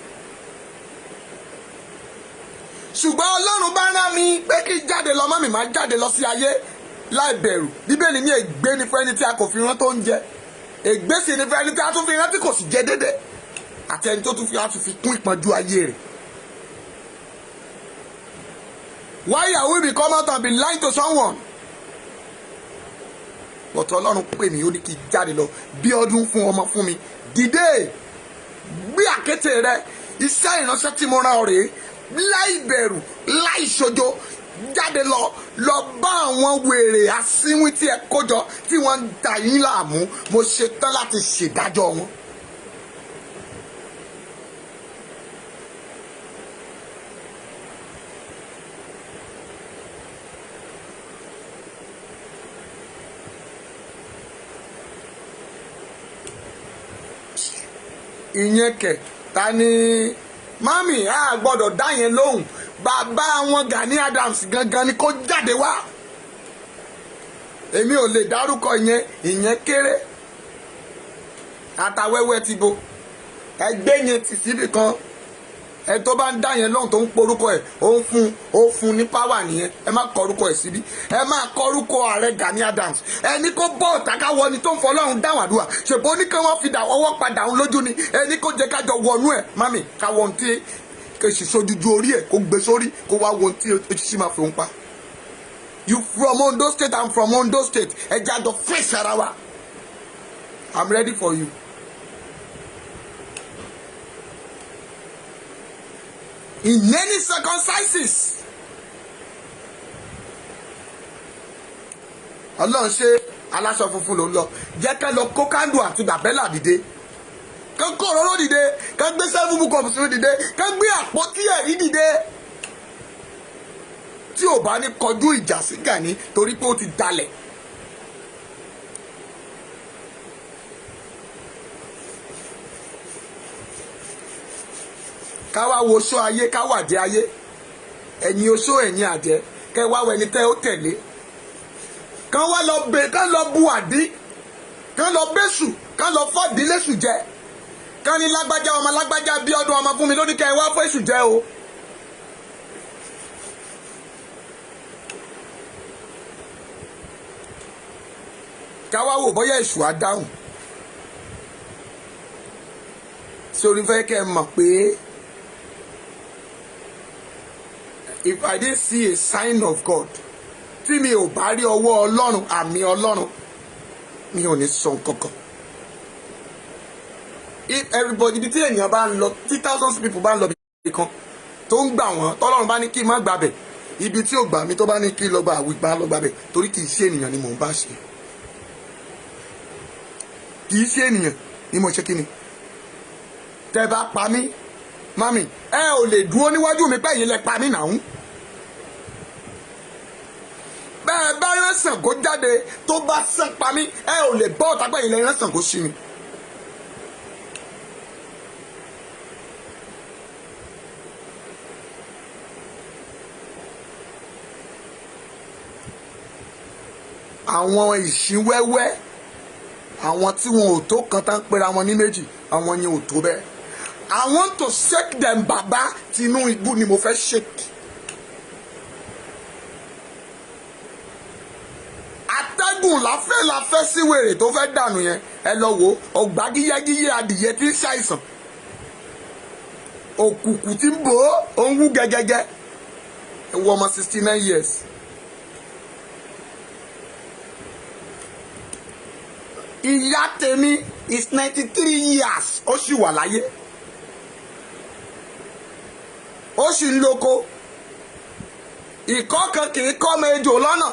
Ṣùgbọ́n Ọlọ́run bá rán mi pé kí n jáde lọ, mọ́ mi máa jáde lọ sí ayé láì bẹ̀rù. Bíbélì ní ègbé ni fún ẹni tí a kò fi rán tó ń jẹ. Ègbé sì ni fún ẹni tí a tún fi rán tí kò sì jẹ déédéé. Àti ẹni tó tún fi á tún fi kún ìpọ́njú ayé rẹ̀. Why are we become out and be lying to someone? But Ọlọ́run pè mí, ó ní kí n jáde lọ bí ọdún fún ọmọ fún mi. Dìde, gbé àkéte rẹ, iṣẹ́ ìránṣẹ́ tí mo rán ọ rèé, láì bẹ̀rù, láì ṣojo, jáde lọ, lọ bá àwọn wèrè asínwín tí ẹ kó jọ tí wọ́n ń da yín láàmú. Mo ṣetán láti ṣèdájọ́ wọn. Ìyẹn kẹ̀ ta ni mami a gbọ́dọ̀ dá yẹn lóhùn. Bàbá wọn Gani Adams gangan ni kó jáde wá. Èmi ò lè dárúkọ ìyẹn, ìyẹn kéré. Àtàwẹ́wẹ́ ti bo ẹgbẹ́ yẹn ti síbì kan. Ẹ tó bá ń dá yẹn lóhùn tó ń porúkọ ẹ̀, ó fún ní páwà nìyẹn. Ẹ má kọrúkọ ẹ̀ síbí, ẹ má kọrúkọ ààrẹ Gani Adams. Ẹni kó bọ́ ọ̀tá káwọ ni tó ń fọlọ́run dáhùn àdúrà. Ṣèbó ní kí wọ́n fi dà ọwọ́ padà òun lójú ni. Ẹni kó jẹ́ kájọ wọnú ẹ̀, mami, káwọ ohun tí kèsì sojújú orí ẹ̀ kó gbé sórí, kó wá wo ohun tí eṣinṣin máa fi òun pa. You from Ondo State, I'm from Ondo State. Ẹ jẹ́ àjọ face ara wa. I'm ready for you. In any circumstances. Ọlọ́run ṣe aláṣọ funfun ló ń lọ. Jẹ́ ká lọ kó kándù àti bàbẹ́là dìde, ká kó òróró dìde, ká gbé seven book of spirit dìde, ká gbé àpótí ẹ̀rí dìde. Tí ò bá ní kọjú ìjà sí Gani torí pé ó ti dalẹ̀. Ká wá wo oṣó ayé, ká wà jẹ ayé, ẹ̀yin oṣó, ẹ̀yin àjẹ́, kẹ́ wá wọ ẹni tẹ́ ó tẹ̀lé. Kán wá lọ bẹ, kán lọ bu àdí, kán lọ bẹ́sù, kán lọ fọ́ọ̀dí lẹ́sù jẹ, kán ní lágbájá ọmọ lágbájá bí ọdún ọmọ fún mi lóní kẹ́ ẹ wá fún èṣù jẹ o. Ká wá wò bóyá èṣù á dáhùn. Sórí fẹ́ kẹ́ ẹ mọ̀ pé if I didn't see a sign of God, tí mi ò bá rí ọwọ́ Ọlọ́run, àmì Ọlọ́run, mi ò ní sọ nǹkankan. If everybody, ibi tí ènìyàn bá ń lọ, tí thousands of people bá ń lọ bí kan tó ń gbà wọ́n, tọ́lọ́run bá ní kí n má gbàbẹ̀, ibi tí ò gbà mí, tó bá ní kí n lọ gba àwìgbà lọ gbàbẹ̀, torí kì í ṣe ènìyàn ni mò ń bá ṣe, kì í ṣe ènìyàn ni mo ṣe. Kí ni tẹ bá pa mí, mami, ẹ ò lè dúró níwájú mi pé ẹ̀yin lẹ pa mí nàún. Bẹ́ẹ̀ bá rán Ṣàngó jáde, tó bá sàn pa mí, ẹ ò lè bọ́ ọ̀tá pé ẹ̀yin lẹ rán Ṣàngó sí mi. Àwọn ìṣíwẹ́wẹ́, àwọn tí wọn ò tó kan tán pera wọn ní méjì, àwọn yẹn ò tó bẹ́ẹ̀. I want to shake them. Bàbá Tinubu ni mo fẹ́ shake. Atẹ́gùn láfẹ́ láfẹ́ sí wèrè tó fẹ́ dànù yẹn. Ẹ lọ wo ọgbà gíyẹ́gíyẹ́ adìyẹ tí ń ṣàìsàn, òkùnkùn tí ń bò ó ń wú gẹ́gẹ́gẹ́. Ẹ wo ọmọ 69 years. Ìyá tèmi is 93 years, ó sì wà láyé, ó sì ń loko. Ìkọ́ kan kì í kọ́ ọmọ ejò lọ́nà.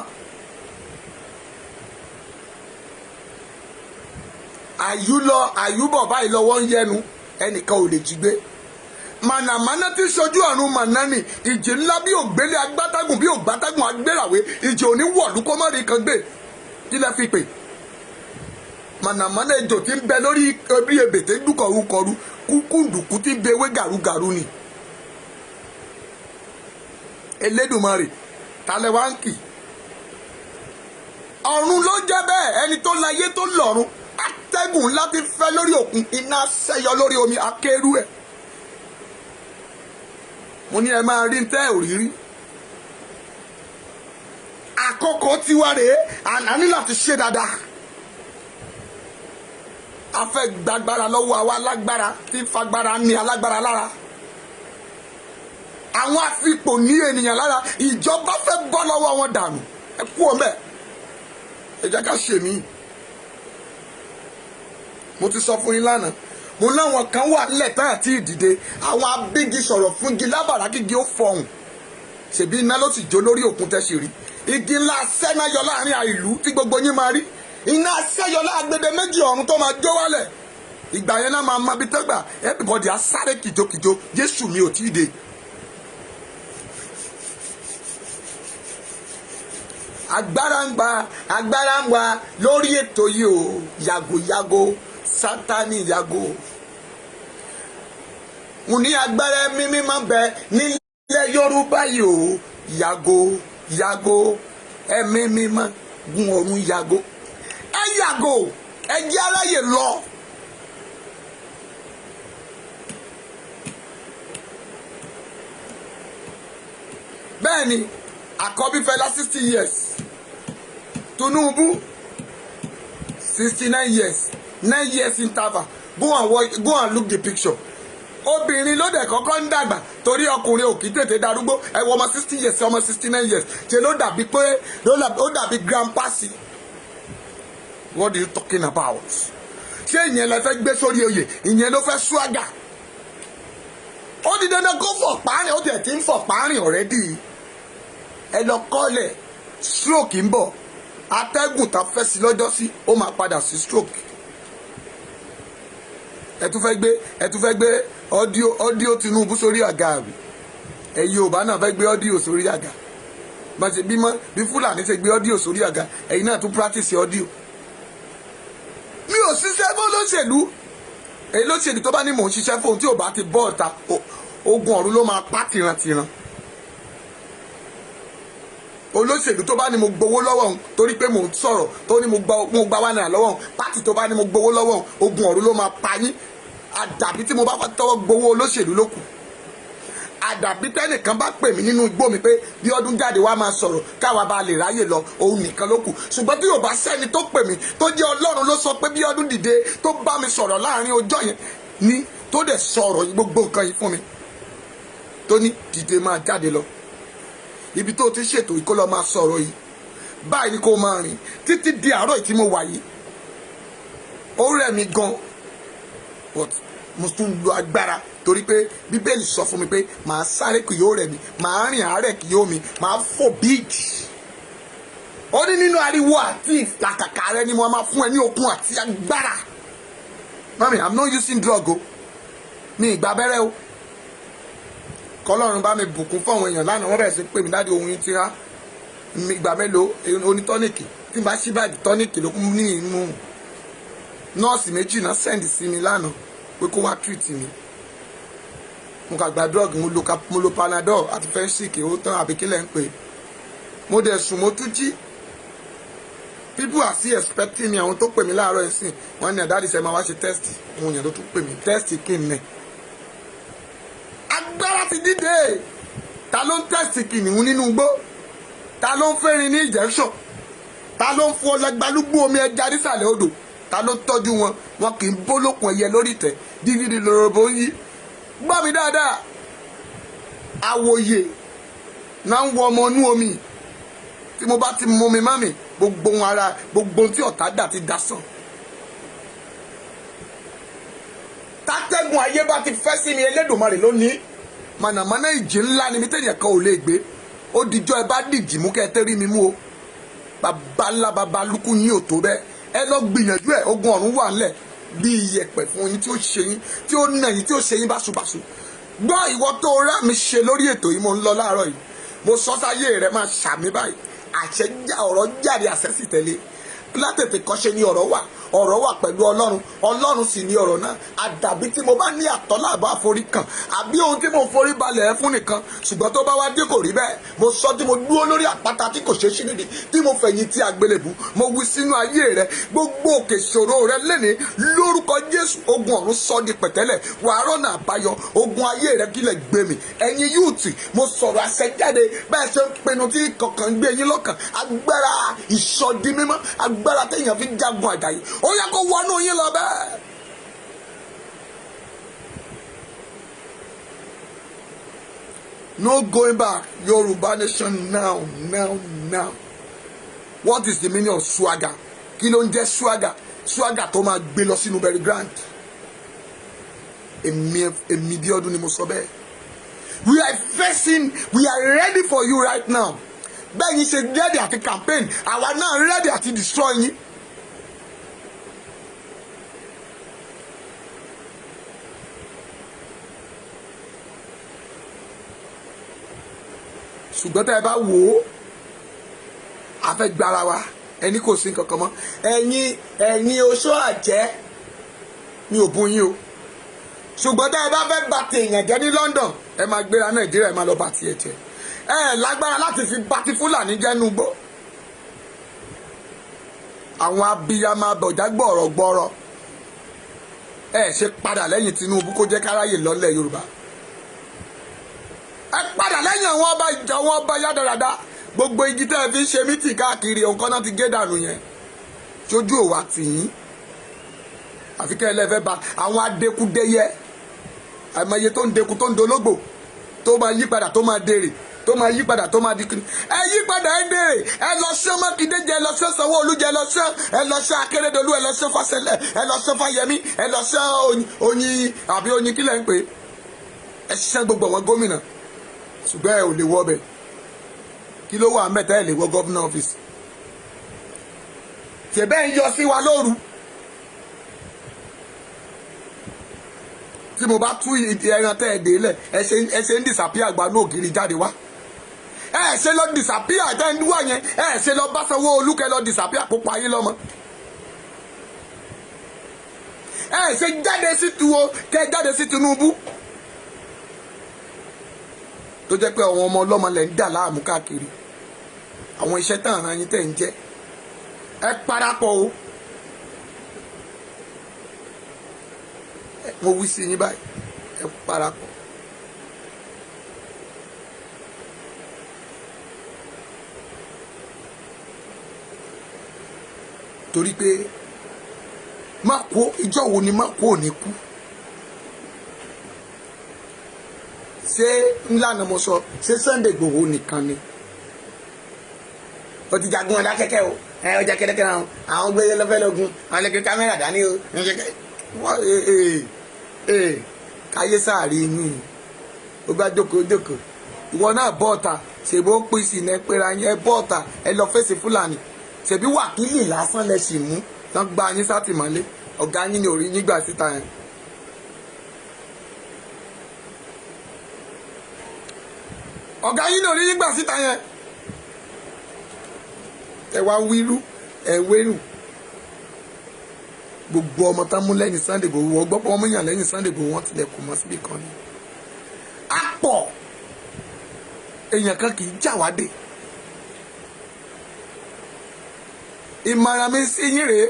Àyúlọ àyúbọ̀ báyìí lọ́wọ́ ń yẹnu, ẹnìkan ò lè jí gbé. Mànàmáná tí sojú ọ̀run mànání, ìjì ńlá bí ògbélé agbátágùn, bí ògbátágùn agbérawé, ìjì òní wọ̀lú kó má rí kan gbé. Kí lẹ fi pè mànàmáná? Ejò tí ń bẹ lórí orí ebè tí ń dúkọ̀rúkọ̀rú, kúkúndùkú tí ń bẹ ewé gàrúgàrú ni. Elédùmarè talẹ̀ wá ń kì, ọ̀run ló jẹ́ bẹ́ẹ̀, ẹni tó láyé tó lọ́run. Atẹ́gùn ńlá ti fẹ́ lórí òkun, iná ṣẹ́yọ lórí omi akérú ẹ̀. Mo ní ẹ máa rí tẹ́ ò rí rí. Àkókò tiwa rèé, àná ní láti ṣe dáadáa. A fẹ́ gbàgbára lọ́wọ́ àwa alágbára tí ń fagbára ní alágbára lára, àwọn afipò ní ènìyàn lára. Ìjọba fẹ́ bọ́ lọ́wọ́ wọn dànù. Ẹ kú ọmọ ẹ, ẹ jẹ́ ká ṣe mí. Mo ti sọ fún yín lánàá, mo láwọn kan wà nílẹ̀ tán àti ìdìde, àwọn abígi sọ̀rọ̀ fúngi lábàrá kígi ó fọhùn. Ṣèbí iná ló sì jó lórí òkun tẹ́sí rí, igi ńlá sẹ́náyọ láàrin ìlú tí gbogbo yín máa rí iná sẹ́yọ lágbede méjì ọ̀run tó máa jó wálẹ̀. Ìgbà yẹn náà máa mọ ibi tó gbà. Everybody á sáré kìjokìjo. Jésù mi ò tí ì dé. Agbára ń gba, agbára ń wá lórí ètò yìí o. Yàgò, yàgò, Sátani yàgò. Mo ní agbára mímí máa bẹ nílẹ̀ Yorùbá yìí o. Yàgò, yàgò, ẹ̀mí mímọ́ gun ọ̀run, yàgò, ẹ yàgò, ẹ jẹ́ aráyè lọ. Bẹ́ẹ̀ ni àkọ́bí Fẹlá, 60 years, Tinubu 69 years, 9 years interval. Go and watch, go and look the picture. Obìnrin ló dẹ̀ kọ́kọ́ ń dàgbà, torí ọkùnrin ò kì í tètè darúgbó. Ẹ wo ọmọ 60 years, ọmọ 69 years, ṣe ló dàbí pé ó dàbí grandpa sí. What are you talking about? Ṣé ìyẹn lẹ fẹ́ gbé sórí oyè? Ìyẹn ló fẹ́ swagger. Ó di dandan kó fọ̀ páàrin, ó tiẹ̀ ti ń fọ̀ páàrin already. Ẹ lọ kọ́lẹ̀, stroke ń bọ̀. Atẹ́gùn tá fẹ́ sí lọ́jọ́ sí, ó máa padà sí stroke. Ẹ tún fẹ́ gbé audio Tinubu sórí àga rẹ̀. Ẹ Yorùbá náà fẹ́ gbé audio sórí àga. Bá ṣe bímọ bí Fúlàní ṣe gbé audio sórí àga, ẹ̀yin náà tún practice audio. Mi ò ṣiṣẹ́ fún olóṣèlú. Èyí lóṣèlú tó bá ní mò ń ṣiṣẹ́ fóun, tí ò bá ti bọ́ ọ̀ta, ogun ọ̀run ló máa pa tìrantìran. Olóṣèlú tó bá ní mo gbowó lọ́wọ́ òun torí pé mò ń sọ̀rọ̀, tó ní mo gba ₦1 lọ́wọ́ òun, pátì tó bá ní mo gbowó lọ́wọ́ òun, ogun ọ̀run ló máa pa yín. Àdàbí tí mo bá tọwọ́ gbowó olóṣèlú ló kù. Àdàbí tẹ́nìkan bá pè mí nínú igbó mi pé bí ọdún jáde wá máa sọ̀rọ̀ káwa bá lè ráyè lọ, òun nìkan ló kù. Ṣùgbọ́n tí yóò bá sẹ́ni tó pè mí, tó jẹ́ Ọlọ́run ló sọ pé bí ọdún dìde, tó bá mi sọ̀rọ̀ láàrin ọjọ́ yẹn ní, tó dẹ̀ sọ̀rọ̀ gbogbo nǹkan yìí fún mi, tó ní dìde máa jáde lọ ibi tó ti ṣètò ìkólọ máa sọ̀rọ̀ yìí, báyìí ni kò máa rìn títí di àárọ̀ tí mo wà yìí. Ó rẹ̀ mí gan, but mo tún lo agbára, torí pé Bíbélì sọ fún mi pé màá sáré kì yóò rẹ̀ mí, màá rìn àárẹ̀ kì yóò mi, màá fò bíìjì. Ó ní nínú ariwo àti ìlàkàkà rẹ ni mo máa fún ẹ ní okun àti agbára. Mami, I'm not using drug o, mi ìgbà abẹ́rẹ́ o. Kọlọ́run bá mi bùkún fún àwọn èèyàn lánàá, wọ́n bẹ̀rẹ̀ sí pè mí, "Daddy, ohun yín ti rá." Ìgbà mélòó onítọ́nìkì tí n bá ṣí báàgì, tọ́nìkì ló kún ní inú. Nọ́ọ̀sì méjì náà send sí mi lánàá pé kó wá treat mi. Mo kà gba drug, mo lo Panadol àti Fensic, ó tán, àbí kílẹ̀ ń pè. Mo dẹ̀ sùn, mo tún jí. People are still expecting me. Àwọn tó pè mí láàárọ̀ yìí sìn, wọ́n ní, "Daddy, ṣe máa wá ṣe test?" Òun yẹn ló tún pè mí. Test kí n nẹ̀? Agbára ti dìde. Ta ló ń test kìnìún nínú igbó? Ta ló ń fẹ́rin ní injection? Ta ló ń fún ọlọ́gbálúgbú omi ẹja nísàlẹ̀ odò? Ta ló ń tọ́jú wọn? Wọn kì í bólókun ẹyẹ lórí ìtẹ́ dídí lọ́rọ̀ ń yí. Gbọ́ mi dáadáa, àwòyè náà ń wọ ọmọ inú omi. Tí mo bá ti mú mi mami, gbogbo ohun ara, gbogbo ohun tí ọ̀tá dà ti dà sàn. Tátẹ́gùn ayé bá ti fẹ́ sí mi, Elédùmarè lónìí, mànàmáná ìjì ńlá ni mi tẹ̀yẹ̀ kan ò lè gbé. Ó dijọ́ ẹ bá dìjì mú kẹ́ ẹ tẹ́rí mi mú o. Bàbá ńlá bàbá lukú yín ò tó bẹ́ẹ̀. Ẹ lọ gbìyànjú ẹ. Ogun ọ̀run wà ńlẹ̀ bí iyẹ̀pẹ̀ fún yín, tí ó ṣe yín, tí ó nà yín, tí ó ṣe yín báṣubàṣu. Gbọ́, ìwọ tó rá mi ṣe lórí ètò yìí, mo ń lọ láàárọ̀ yìí. Mo sọ sáyé rẹ, máa ṣàmì báyìí. Àṣẹ já, ọ̀rọ̀ jáde, àṣẹ sì tẹ̀lé. Látètè kọ́ṣe ni ọ̀rọ̀ wà, ọ̀rọ̀ wà pẹ̀lú Ọlọ́run, Ọlọ́run sì ni ọ̀rọ̀ náà. Àdàbí tí mo bá ní àtọ́láàbá àforí kan àbí ohun tí mo forí balẹ̀ ẹ́ fún nìkan. Ṣùgbọ́n tó bá wá dé, kò rí bẹ́ẹ̀. Mo sọ tí mo dúró lórí àpáta tí kò ṣeé ṣí nídìí, tí mo fẹ̀yìn tí àgbélébù, mo wí sínú ayé rẹ, gbogbo òkè ìṣòro rẹ lẹ́ni, lórúkọ Jésù, ogun ọ̀run sọ di pẹ̀tẹ́lẹ̀. Wàá rọ̀nà àbáyọ. Ogun ayé rẹ kílẹ̀ gbé mi. Ẹ̀yin youth, mo sọ̀rọ̀ àṣẹ jáde. Bẹ́ẹ̀ ṣe ń pinnu tí kankan gbé yín lọ́kàn, agbára ìsọdi mímọ́, agbára téèyàn fi jagun àjàyè, ó yẹ kó wọnú yín lọ bẹ́ẹ̀. No going back. Yorùbá nation now, now, now. What is the meaning of swagger? Kí ló ń jẹ́ swagger? Swagger tó máa gbé lọ sínú burial ground. Èmi Bíọ́dún ni mo sọ bẹ́ẹ̀. We are facing, we are ready for you right now. Bẹ́ẹ̀ yín ṣe ready àti campaign, àwa náà ready àti destroy yín. Ṣùgbọ́n tẹ́ ẹ bá wò ó, a fẹ́ gbára wa, ẹni kò sí nǹkan kan mọ́. Ẹ̀yin oṣó àjẹ́, mi ò bú yín o. Ṣùgbọ́n tẹ́ ẹ bá fẹ́ bà tèèyàn jẹ́ ní London, ẹ máa gbéra Nàìjíríà, ẹ máa lọ bà tiẹ̀ jẹ́. Ẹ lágbára láti fi bà ti Fúlàní jẹ́ nugbó. Àwọn abiyamọ abọ̀já gbọ̀rọ̀ gbọ̀rọ̀, ẹ ṣe padà lẹ́yìn Tinubu kó jẹ́ káráyè lọ́lẹ̀ Yorùbá. Ẹ padà lẹ́yìn àwọn ọba ìjà, àwọn ọba yádàràdà. Gbogbo igi tẹ́ ẹ fi ń ṣe mítì káàkiri, nǹkan náà ti gé dànù yẹn, sójú òwà tìyín. Àfi kẹ́ ẹ lẹ́fẹ̀ẹ́ ba àwọn adékúdéyẹ. Àìmọye tó ń deku, tó ń dológbò, tó máa yí padà, tó máa dèrè, tó máa yí padà, tó máa di kiri. Ẹ yí padà, ẹ dèrè. Ẹ lọ ṣán Mákindé jẹ, ẹ lọ ṣán Sanwó-Olú jẹ, ẹ lọ ṣán, ẹ lọ ṣán Akérédolú, ẹ lọ ṣán Fásẹlẹ, ẹ lọ ṣán Fáyẹmí, ẹ lọ ṣán Oyin àbí Oyin kílẹ̀ ń pè é. Ẹ ṣán gbogbo àwọn gómìnà, ṣùgbọ́n ẹ ò lè wọ ọbẹ̀. Kí ló wà mẹ́ta? Ẹ lè wọ governor office. Ṣèbẹ́ ń yọ sí wa lóru. Tí mo bá tú ẹran tẹ́ ẹ dé lẹ̀, ẹ ṣe ń disappear gba ní ògiri jáde wá. Ẹ ṣe lọ disappear tẹ́ ń wá yẹn. Ẹ ṣe lọ bá Sanwó-Olú, kẹ́ lọ disappear kó pa yín lọ́mọ. Ẹ ṣe jáde sí tuwo, kẹ́ jáde sí Tinubu, tó jẹ́ pé àwọn ọmọ ọlọ́mọ lẹ̀ ń dà láàmú káàkiri. Àwọn iṣẹ́ tán àrùn yín tẹ̀ ń jẹ́. Ẹ parapọ̀ o. Mo wí sí yín báyìí, ẹ parapọ̀. Torí pé má kó ìjọ wo ni má kó ò ní kú. Ṣé ńlá ni mo sọ? Ṣé Sunday Igboho nìkan ni ó ti jagun ọ̀dà kẹ́kẹ́ o? Ẹ ọjà kẹ́kẹ́ náà, àwọn gbé lọ́fẹ́ lógun, àwọn lè gbé kámẹ́rà dání o. Wọ́n ee ee káyé sáàrí yín. Ó bá jókòó jókòó, ìwọ náà bọ́ọ̀ta. Ṣèbó pín sí ní pera yín? Ẹ bọ́ọ̀ta, ẹ lọ fèsì Fúlàní. Ṣèbí wákìlì lásán lẹ sì mú tán gba yín sátìmọ́lé. Ọ̀gá yín ni orí yín gbà síta yẹn. Ọ̀gá yín ní orí yín gbà síta yẹn. Ẹ wá wíru, ẹ wérù. Gbogbo ọmọ tán mú lẹ́yìn Sunday Igboho, wọ́n gbọ́ pé wọ́n mú yàn lẹ́yìn Sunday Igboho, wọ́n tilẹ̀ kù mọ́ síbì kan ni. Á pọ̀, èèyàn kan kì í jà wá dé. Ìmọ̀ràn mi sí yín rèé: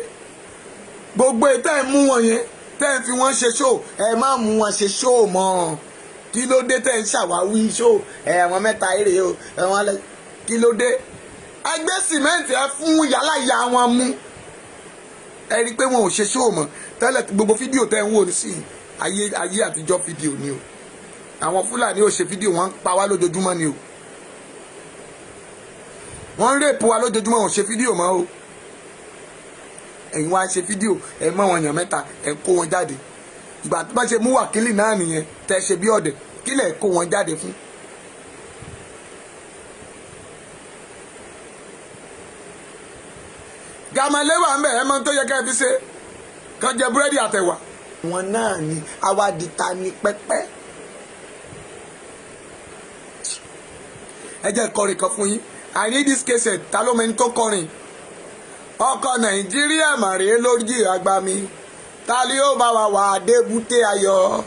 gbogbo ètò ẹ̀ mú wọn yẹn, tẹ́ ẹ fi wọ́n ṣe show, ẹ má mú wọn ṣe show mọ́. Kí ló dé tẹ́ ẹ ń ṣàwáwí show? Ẹ àwọn mẹ́ta èrè o, ẹ̀wọ̀n alẹ́. Kí ló dé? Ẹgbẹ́ sìmẹ́ǹtì, ẹ fún yàrá ìyá wọn mú. Ẹ rí i pé wọn ò ṣe show mọ́ tẹ́lẹ̀. Gbogbo fídíò tẹ́ ń wò sí ayé ayé àtijọ́ fídíò ni o. Àwọn Fúlàní ò ṣe fídíò, wọ́n ń pa wá lójoojúmọ́ ni o. Wọ́n ń rape wa lójoojúmọ́, wọn ò ṣe fídíò mọ́ o. Ẹ̀yin wá ṣe fídíò, ẹ mọ́ wọn yàn mẹ́ta, ẹ kó wọn jáde. Ìgbà tó bá ṣe mú wákìlì náà nìyẹn, tẹ́ ṣe bí ọ̀dẹ̀. Kílẹ̀ kó wọn jáde fún? Gàmàlẹ́wà ń bẹ̀. Ẹ mọ tó yẹ ká ẹ fi ṣe kàn jẹ búrẹ́dì àtẹ̀wà. Wọn náà ni awádìí ta ni pẹ́pẹ́. Ẹ jẹ́ kọrin kan fún yín. I need this case. Ta ló mẹni tó kọrin? Ọkọ̀ Nàìjíríà màrè lórí àgbà mi, ta ni ó bá wa wà débúté ayọ̀?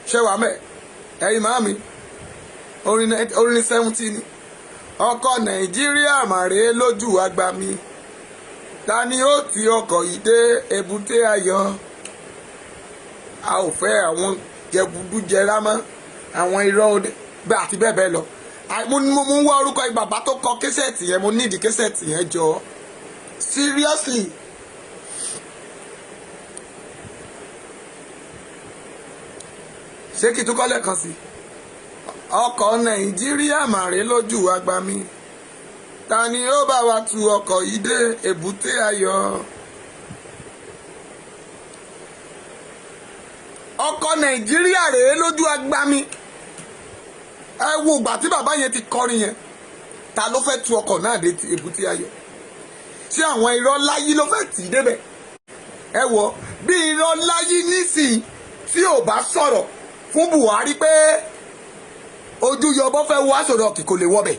Ṣé wàá mẹ́ ẹ̀yin màmí? Orin 70 ni. Ọkọ̀ Nàìjíríà màrè lójú àgbà mi, ta ni ó ti ọkọ̀ yìí dé èbúté ayọ̀? A ò fẹ́ àwọn jẹgúdújẹrá mọ́, àwọn irọ́ bẹ́ẹ̀ àti bẹ́ẹ̀ bẹ́ẹ̀ lọ. Mo ń wá orúkọ bàbá tó kọ késẹ̀tì yẹn. Mo nídìí késẹ̀tì yẹn jọ, seriously. Ṣé kí n tún kọ́ lẹ́ẹ̀kan sí? Ọkọ̀ Nàìjíríà màrè lójú àgbà mi, ta ni ó bá wa tu ọkọ̀ yìí dé èbúté ayọ̀? Ọkọ̀ Nàìjíríà rèé lójú àgbà mi. Ẹ wo ìgbà tí bàbá yẹn ti kọrin yẹn. Ta ló fẹ́ tu ọkọ̀ náà dé èbúté ayọ̀? Ṣé àwọn irọ́ láyé ló fẹ́ tì í débẹ̀? Ẹ wọ bí irọ́ láyé nísìnyí tí ò bá sọ̀rọ̀ fún Buhari pé ojú yọbọ fẹ́ wọ Aso Rock, kò lè wọbẹ̀.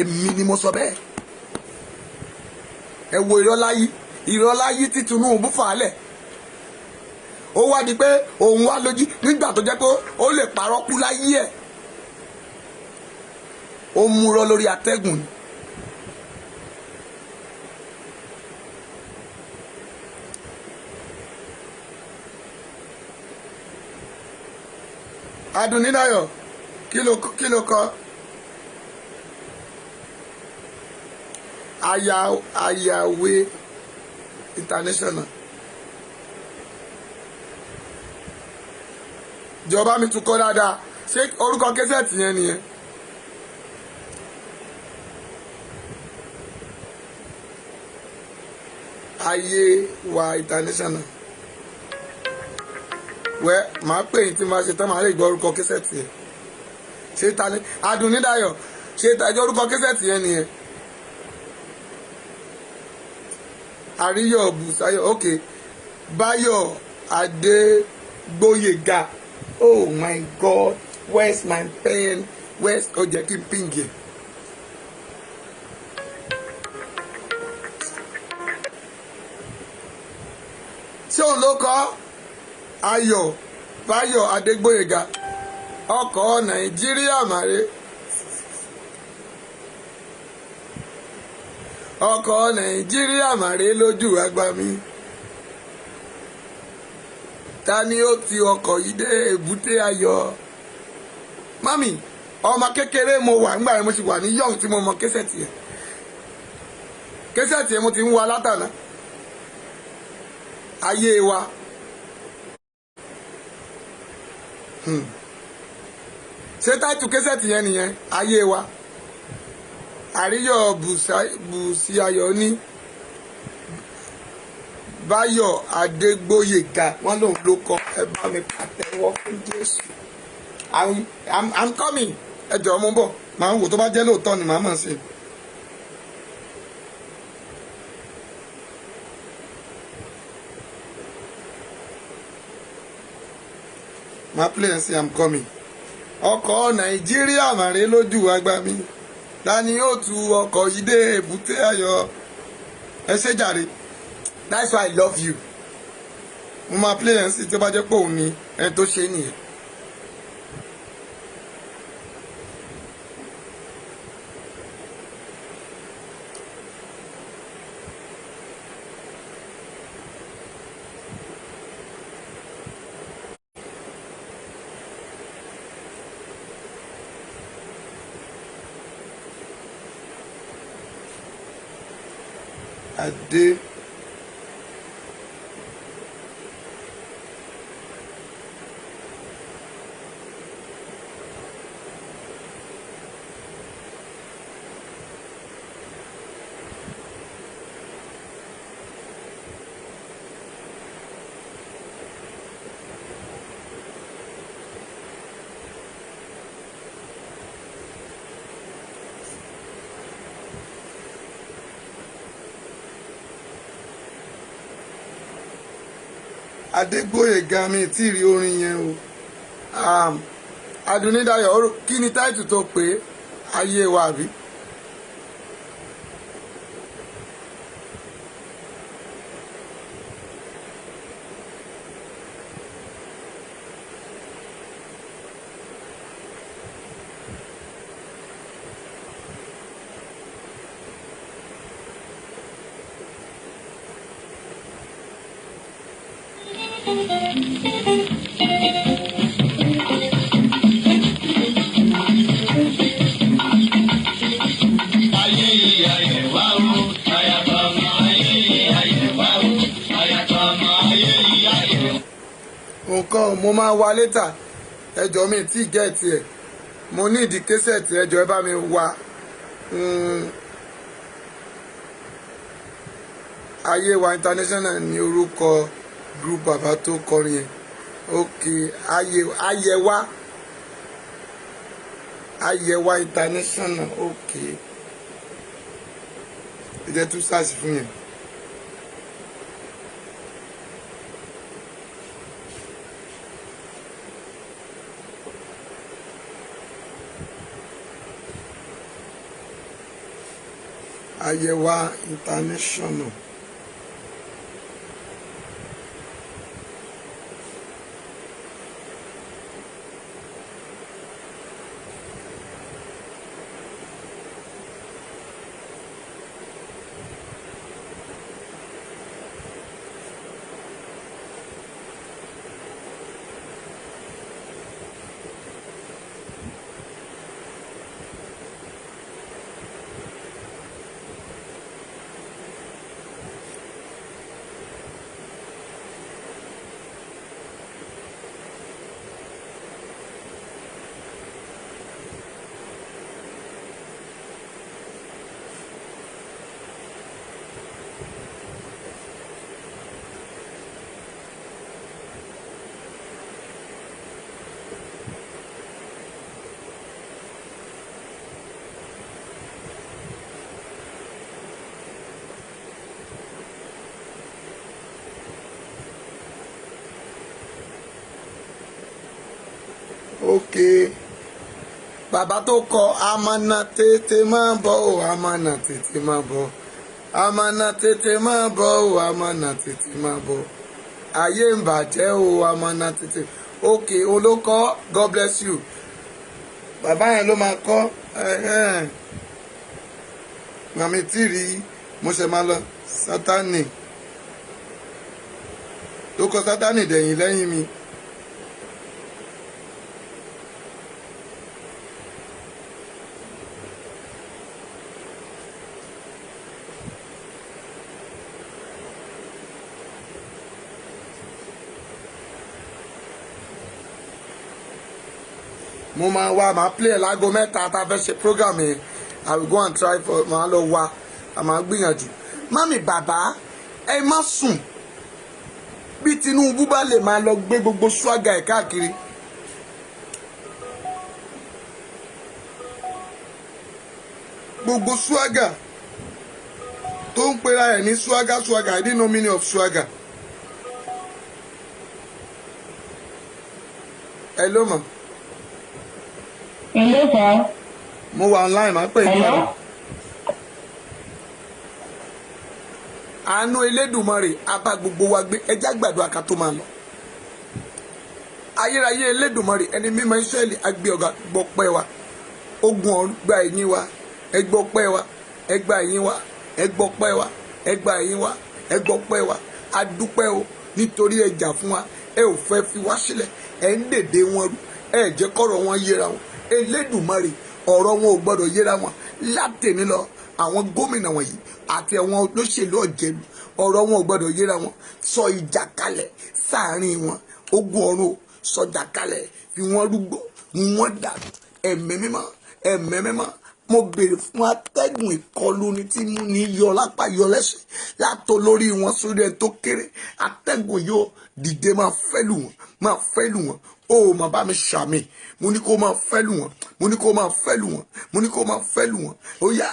Èmi ni mo sọ bẹ́ẹ̀. Ẹ wo irọ́ láyé, irọ́ láyé tí Tinubu fà á lẹ̀. Ó wá di pé òun wá lójú nígbà tó jẹ́ pé ó lè parọ́ kú láyé ẹ̀. Ó múrọ́ lórí atẹ́gùn ni. Adùnnídàyọ̀, kí ló kọ? Aya Ayawe International. Jọba mi tún kọ́ dáadáa. Ṣé orúkọ kẹsẹ̀tì yẹn nìyẹn? Ayé wa International. Wẹ́ màá pè yín tí màá ṣe tán, màá lè gbọ́ orúkọ kẹsẹ̀tì yẹn. Ṣé ta ni Adùnnídayọ̀? Ṣé ìtajọ́ orúkọ kẹsẹ̀tì yẹn nìyẹn? Àríyọ̀ Bùsáyọ̀, ok. Báyọ̀ Adégbóyèga. Oh my God, where's my pen? Where's, ó jẹ́ kí n ping yẹn. Ṣé òun ló kọ́? Ayọ̀ Báyọ̀ Adégbóyèga, ọkọ̀ Nàìjíríà màrè. Ọkọ̀ Nàìjíríà màrè lójú àgbà mi. Ta ni ó ti ọkọ̀ yìí dé èbúté ayọ̀? Mami, ọmọ kékeré mo wà nígbà yẹn, mo sì wà ní young tí mo mọ késẹ̀tì yẹn. Késẹ̀tì yẹn mo ti ń wa látàná. Ayé wa. Ṣé táìtù késẹ̀tì yẹn nìyẹn? Ayé wa. Àríyọ̀ Bùsíayọ̀ ní Báyọ̀ Adégbóyèga, wọ́n lòun ló kọ. Ẹ bá mi pàtẹ́wọ́ fún Jésù. I'm coming. Ẹ jọ̀ọ́ mo ń bọ̀. Màá wò tó bá jẹ́ lóòótọ́ ni màá mọ̀ sí i. Màá play and say I'm coming. Ọkọ̀ Nàìjíríà màrè lójú àgbà mi. Ta ni yóò tu ọkọ̀ yìí dé èbúté ayọ̀? Ẹ ṣé jàre. That's why I love you. Mo máa play ẹ̀ sí tí ó bá jẹ́ pé òun ni ẹni tó ṣe é nìyẹn. Adé Adégbóyèga, mi tí rí orin yẹn o. Adùnnídayọ̀, kí ni táìtù tó pé ayé wa àbí? Nǹkan mo máa wá létà, ẹjọ́ mi tí gẹ̀ẹ́tì ẹ̀, mo ní ìdí késẹ̀tì, ẹjọ́ ẹ bá mi wá. Ayé wa International ní orúkọ group bàbá tó kọrin yẹn. Ok, Ayẹwa Ayẹwa International, ok, ẹ jẹ́ tún sars fún yẹn. Ayẹwa International. Okay, bàbá tó kọ "Amọ̀nà tètè máa bọ̀ o, amọ̀nà tètè máa bọ̀, amọ̀nà tètè máa bọ̀ o, amọ̀nà tètè máa bọ̀, ayé ń bàjẹ́ o, amọ̀nà tètè." Okay, olókọ́, God bless you. Bàbá yẹn ló máa kọ́. Màmí tí rí mo ṣe máa lọ. Sátánì tó kọ Sátánì dẹ̀yìn lẹ́yìn mi. Mo máa wá, máa play láago 3 tá a fẹ́ ṣe program yẹn. I will go and try for, máa lọ wá, a máa gbìyànjú. Mami, bàbá, ẹ má sùn. Bí Tinubu bá lè máa lọ gbé gbogbo swagger ẹ̀ káàkiri, gbogbo swagger tó ń pera ẹ̀ ní swagger swagger, I didn't know meaning of swagger. Ẹ ló mọ̀. Hello, sir. Mo wà online, máa pè é Hello? Padà. Àánú Elédùmarè á bá gbogbo wa gbé. Ẹjẹ́ àgbàdo àká tó máa lọ. Ayérayé Elédùmarè, ẹni mímọ́ Ísírẹ́lì, agbé ọ̀gá, gbọ́pẹ́ wa. Ogun ọ̀run, gba ẹ̀yìn wa. Ẹ gbọ́pẹ́ wa, ẹ gba ẹ̀yìn wa, ẹ gbọ́pẹ́ wa, ẹ gba ẹ̀yìn wa, ẹ gbọ́pẹ́ wa. A dúpẹ́ o, nítorí ẹ jà fún wa, ẹ ò fẹ́ fi wá sílẹ̀, ẹ ń dèdè wọn rú, ẹ jẹ́ kọ́rọ̀ wọn yéra wọn. Elédùmarè, ọ̀rọ̀ wọn ò gbọ́dọ̀ yéra wọn látẹ̀mí lọ. Àwọn gómìnà wọ̀nyí àti àwọn olóṣèlú ọ̀jẹ̀lú, ọ̀rọ̀ wọn ò gbọ́dọ̀ yéra wọn. Sọ ìjà kalẹ̀ sáàárín wọn. Ogun ọ̀run o, sọjà kalẹ̀, fi wọ́n rúgbó, wọ́n dànù. Ẹ̀mí mímọ́, ẹ̀mí mímọ́, mo béèrè fún atẹ́gùn ìkọlù ní tí mú ní yọ lápá yọ lẹ́sẹ̀, látọ̀ lórí wọn sórí ẹni tó kéré. Atẹ́gùn yóò dìde, máa fẹ́ lù wọ́n, máa fẹ́ lù wọ́n. Ó máa bá mi ṣàmì. Mo ní kó máa fẹ́ lù wọ́n, mo ní kó máa fẹ́ lù wọ́n, mo ní kó máa fẹ́ lù wọ́n. Ó yá,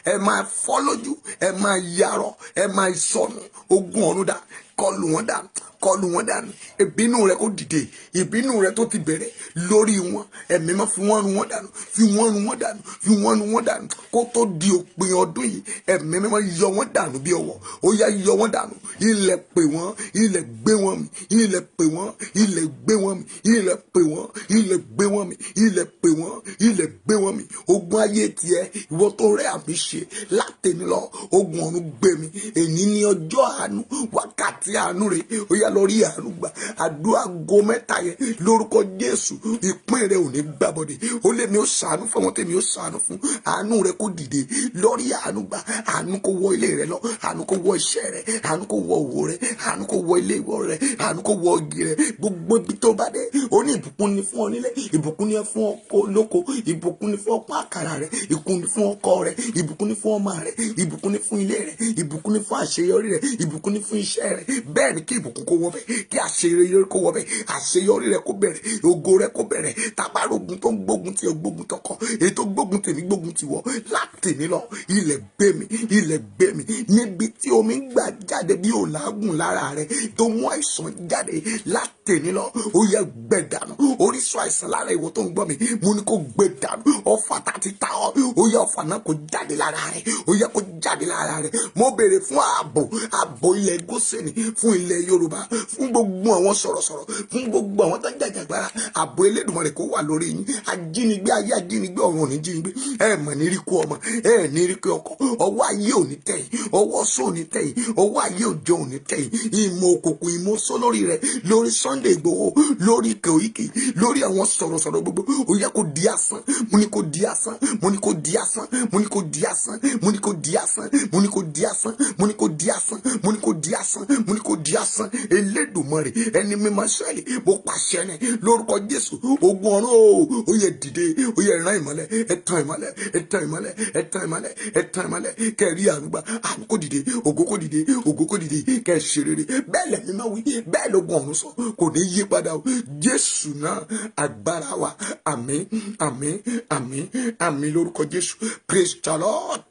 ẹ máa fọ́ lójú, ẹ máa yarọ, ẹ máa sọnù. Ogun ọ̀run dà, kọlù wọn dànù, kọlù wọn dànù. Ìbínú rẹ kó dìde, ìbínú rẹ tó ti bẹ̀rẹ̀ lórí wọn, ẹ̀mí máa fi wọ́n run wọ́n dànù, fi wọ́n run wọ́n dànù, fi wọ́n run wọ́n dànù. Kó tó di òpin ọdún yìí, ẹ̀mí máa yọ wọ́n dànù bí ọwọ́. Ó yá, yọ wọ́n dànù. Ilẹ̀ pè wọ́n, ilẹ̀ gbé wọn mì. Ilẹ̀ pè wọ́n, ilẹ̀ gbé wọn mì. Ilẹ̀ pè wọ́n, ilẹ̀ gbé wọn mì. Ilẹ̀ pè wọ́n, ilẹ̀ gbé wọn mì. Ogun ayé tiẹ̀, ìwọ tó rẹ́ àmì ṣe látẹ̀mí lọ, ogun ọ̀run gbé mi. Èyí ni ọjọ́ àánú, wákàtí àánú rẹ̀. Ó yá, lọ rí àánú gbà. Àdúrà go 3 yẹn, lórúkọ Jésù, ìpín rẹ ò ní gbàbọdè. Ó lé mi, ó ṣàánú fún àwọn tèmi, ó ṣàánú fún. Àánú rẹ kó dìde lórí, àánú gbà. Àánú kó wọ ilé rẹ lọ, àánú kó wọ iṣẹ́ rẹ, àánú kó wọ òwò rẹ, àánú kó wọ ilé ìwọ rẹ, àánú kó wọ igi rẹ, gbogbo ibi tó bá dé. Ó ní ìbùkún ni fún ọ nílé, ìbùkún ni fún ọkọ lóko, ìbùkún ni fún ọkọ àkàrà rẹ, ìbùkún ni fún ọkọ rẹ, ìbùkún ni fún ọmọ rẹ, ìbùkún ni fún ilé rẹ, ìbùkún ni fún àṣeyọrí rẹ, ìbùkún ni fún iṣẹ́ rẹ. Bẹ́ẹ̀ ni, kí ìbùkún kó wọ bẹ́ẹ̀, kí àṣeyọrí kó wọ bẹ́ẹ̀. Àṣeyọrí rẹ kó bẹ̀rẹ̀, ògo rẹ kó bẹ̀rẹ̀. Tabarogun tó ń gbógun ti ọ, gbógun tọkọ, èyí tó gbógun tèmi, gbógun ti wọ, látèmi lọ, ilẹ̀ gbé mi, ilẹ̀ gbé mi. Níbi tí omi ń gbà jáde bí òlágùn lára rẹ tó mú àìsàn jáde, látèmi lọ, ó yẹ gbẹ dànù. Orísun àìsàn lára ìwọ tó ń gbọ́ mi, mo ní kó gbẹ dànù. Ọfà tá ti ta ọ, ó yẹ ọfà náà kó jáde lára rẹ, ó yẹ kó jáde lára rẹ. Mo béèrè fún ààbò, ààbò ilẹ̀ Gósẹ́nì fún ilẹ̀ Yorùbá, fún gbogbo àwọn sọ̀rọ̀sọ̀rọ̀, fún gbogbo àwọn tó ń jàjàgbara. Ààbò Elédùmarè kó wà lórí yín. Ajínigbé ayé, ajínigbé ọ̀run ò ní jínigbé. Ẹ mọ̀ ní rí kú ọmọ, ẹ ní rí kú ọkọ. Ọwọ́ ayé ò ní tẹ̀yìn, ọwọ́ sọ ò ní tẹ̀yìn, ọwọ́ ayé òjò ò ní tẹ̀yìn. Ìmọ̀ òkùnkùn, ìmọ̀ sọ lórí rẹ, lórí Sunday Igboho, lórí Koiki, lórí àwọn sọ̀rọ̀sọ̀rọ̀ gbogbo, ó yẹ kó di asán. Mo ní kó di asán, mo ní kó di asán, mo ní kó di asán, mo ní kó di asán, mo ní kó di asán, mo ní kó di asán, mo ní kó di asán, mo ní kó di asán. Elédùmarè, ẹni mímọ́ Ísírẹ́lì, mo pàṣẹ ní lórúkọ Jésù. Ogun ọ̀run o, ó yẹ dìde, ó yẹ rán ìmọ́lẹ̀. Ẹ tàn ìmọ́lẹ̀, ẹ tàn ìmọ́lẹ̀, ẹ tàn ìmọ́lẹ̀, ẹ tàn ìmọ́lẹ̀, kẹ́ rí àánú gbà. Àánú kó dìde, ògo kó dìde, ògo kó dìde, kẹ́ ṣe rere. Bẹ́ẹ̀ lẹ̀mí máa wí, bẹ́ẹ̀ lógun ọ̀run sọ, kò ní yí padà o. Jésù náà agbára wa. Àmín, àmín, àmín, àmín lórúkọ Jésù. Praise the Lord,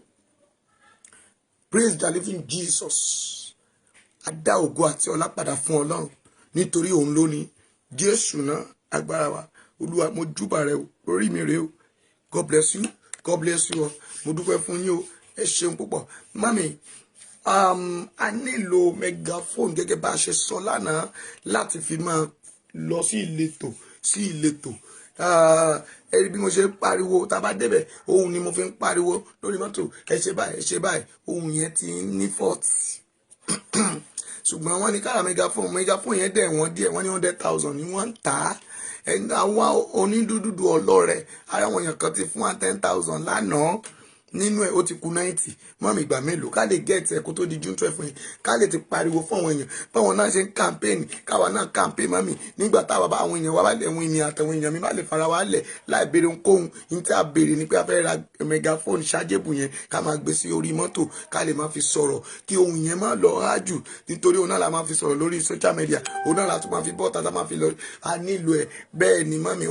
praise the living Jesus. A dá ògo àti ọlá padà fún Ọlọ́run, nítorí òun ló ní. Jésù náà agbára wa. Olúwa, mo júbà rẹ o, orí mi rèé o. God bless you, God bless you all. Mo dúpẹ́ fún yín o, ẹ ṣeun púpọ̀. Mami, a nílò megaphone gẹ́gẹ́ bá a ṣe sọ lánàá láti fi máa lọ sí ìletò sí ìletò. Ẹ rí bí mo ṣe ń pariwo, tá a bá débẹ̀, ohun ni mo fi ń pariwo lórí mọ́tò, ẹ ṣe báyìí, ẹ ṣe báyìí, ohun yẹn ti ń ní fault. Ṣùgbọ́n wọ́n ní kára megaphone, megaphone yẹn dẹ̀ wọ́n díẹ̀, wọ́n ní 100,000 ni wọ́n ń tà á. Ẹni àwọn onídùúdù ọlọ́rẹ̀ ara àwọn èèyàn kan ti fún wa 10,000 lánàá, nínú ẹ̀ ó ti kù 90. Mọ́mí, ìgbà mélòó ká lè get ẹ̀ kó tó di June 12 yẹn, ká lè ti pariwo fún àwọn èèyàn báwọn náà ṣe ń campaign, káwa náà campaign? Mọ́mí, nígbà táwa bá àwọn èèyàn wa bá lè àwọn ènìyàn àtàwọn èèyàn mi bá lè fara wa lẹ̀ láì béèrè ohunkóhun, ní tí a béèrè ni pé a fẹ́ ra megaphone chargeable yẹn, ká máa gbé sí orí mọ́tò, ká lè máa fi sọ̀rọ̀, kí ohun yẹn má lọ hájù, nítorí òun náà la máa fi sọ̀rọ̀ lórí social media, òun náà la tún máa fi bọ́ tata máa fi lọ. A nílò ẹ̀. Bẹ́ẹ̀ ni mọ́mí,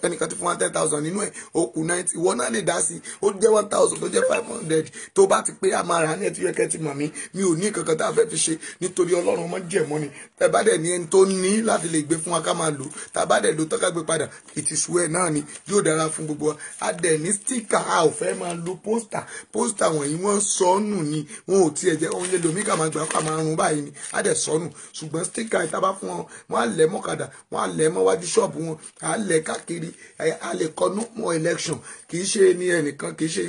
ẹnìkan ti fún wa 10,000 nínú ẹ̀, ó kù 90. Ìwọ náà lè dá sí i, ó jẹ́ 1,000 tó jẹ́ 500 tó bá ti pé, a máa rà ní ẹ̀ tí yẹ kẹ́ ti mọ̀ mí. Mi ò ní kankan tá a fẹ́ fi ṣe, nítorí Ọlọ́run ọmọ jẹ̀mọ́ ni. Tẹ bá dẹ̀ ní ẹni tó ní láti lè gbé fún wa, ká máa lò, tá a bá dẹ̀ lò tán, ká gbé padà. Ìtìsú ẹ̀ náà ni yóò dára fún gbogbo wa. A dẹ̀ ní sticker, a ò fẹ́ máa lo poster. Poster wọ̀nyí, wọ́n sọnù ni, wọn ò tiẹ̀ jẹ́ ohun èlò mi, ká máa gbà ká máa run báyìí ni, a dẹ̀ sọnù. Ṣùgbọ́n sticker ìta bá fún wọn, wọ́n á lẹ̀ mọ́kadà, wọ́n á lẹ̀ mọ́wájú ṣọ́ọ̀bù wọn, á lẹ̀ káàkiri. A lè kọ no more election, kì í ṣe ní ẹnìkan, kì í ṣe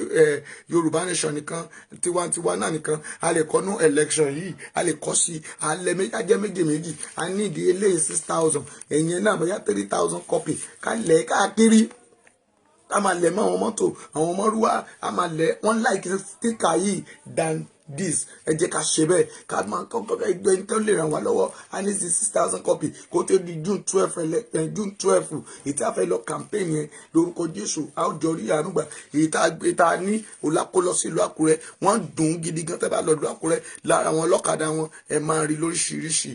Yorùbá nation nìkan, tiwantiwa náà nìkan. A lè kọ no election yìí, a lè kọ sí, a lẹ̀ ajẹ́ méjì méjì. A ní ìdí eléyìí 6,000, ẹ̀yìn náà bóyá 3,000 copy, ká lẹ̀ káàkiri, ká máa lẹ̀ mọ́ àwọn mọ́tò, àwọn mọ́rúwá, a máa lẹ̀. Wọ́n like sticker yìí than this. Ẹ jẹ́ ká ṣe bẹ́ẹ̀, ká máa kọ́kọ́ ẹgbẹ́ tó lè ràn wá lọ́wọ́. A ní sí 6,000 copy kó tó di June 12, June 12 èyí tí a fẹ́ lọ campaign yẹn. Lórúkọ Jésù, a ó jọ rí àánú gbà. Èyí tá a gbé tá a ní òlákó lọ sí ìlú Àkúrẹ́, wọ́n dùn gidi gan. Tẹ́ bá lọ ìlú Àkúrẹ́, lára àwọn ọlọ́kadà wọn, ẹ máa rí lóríṣiríṣi.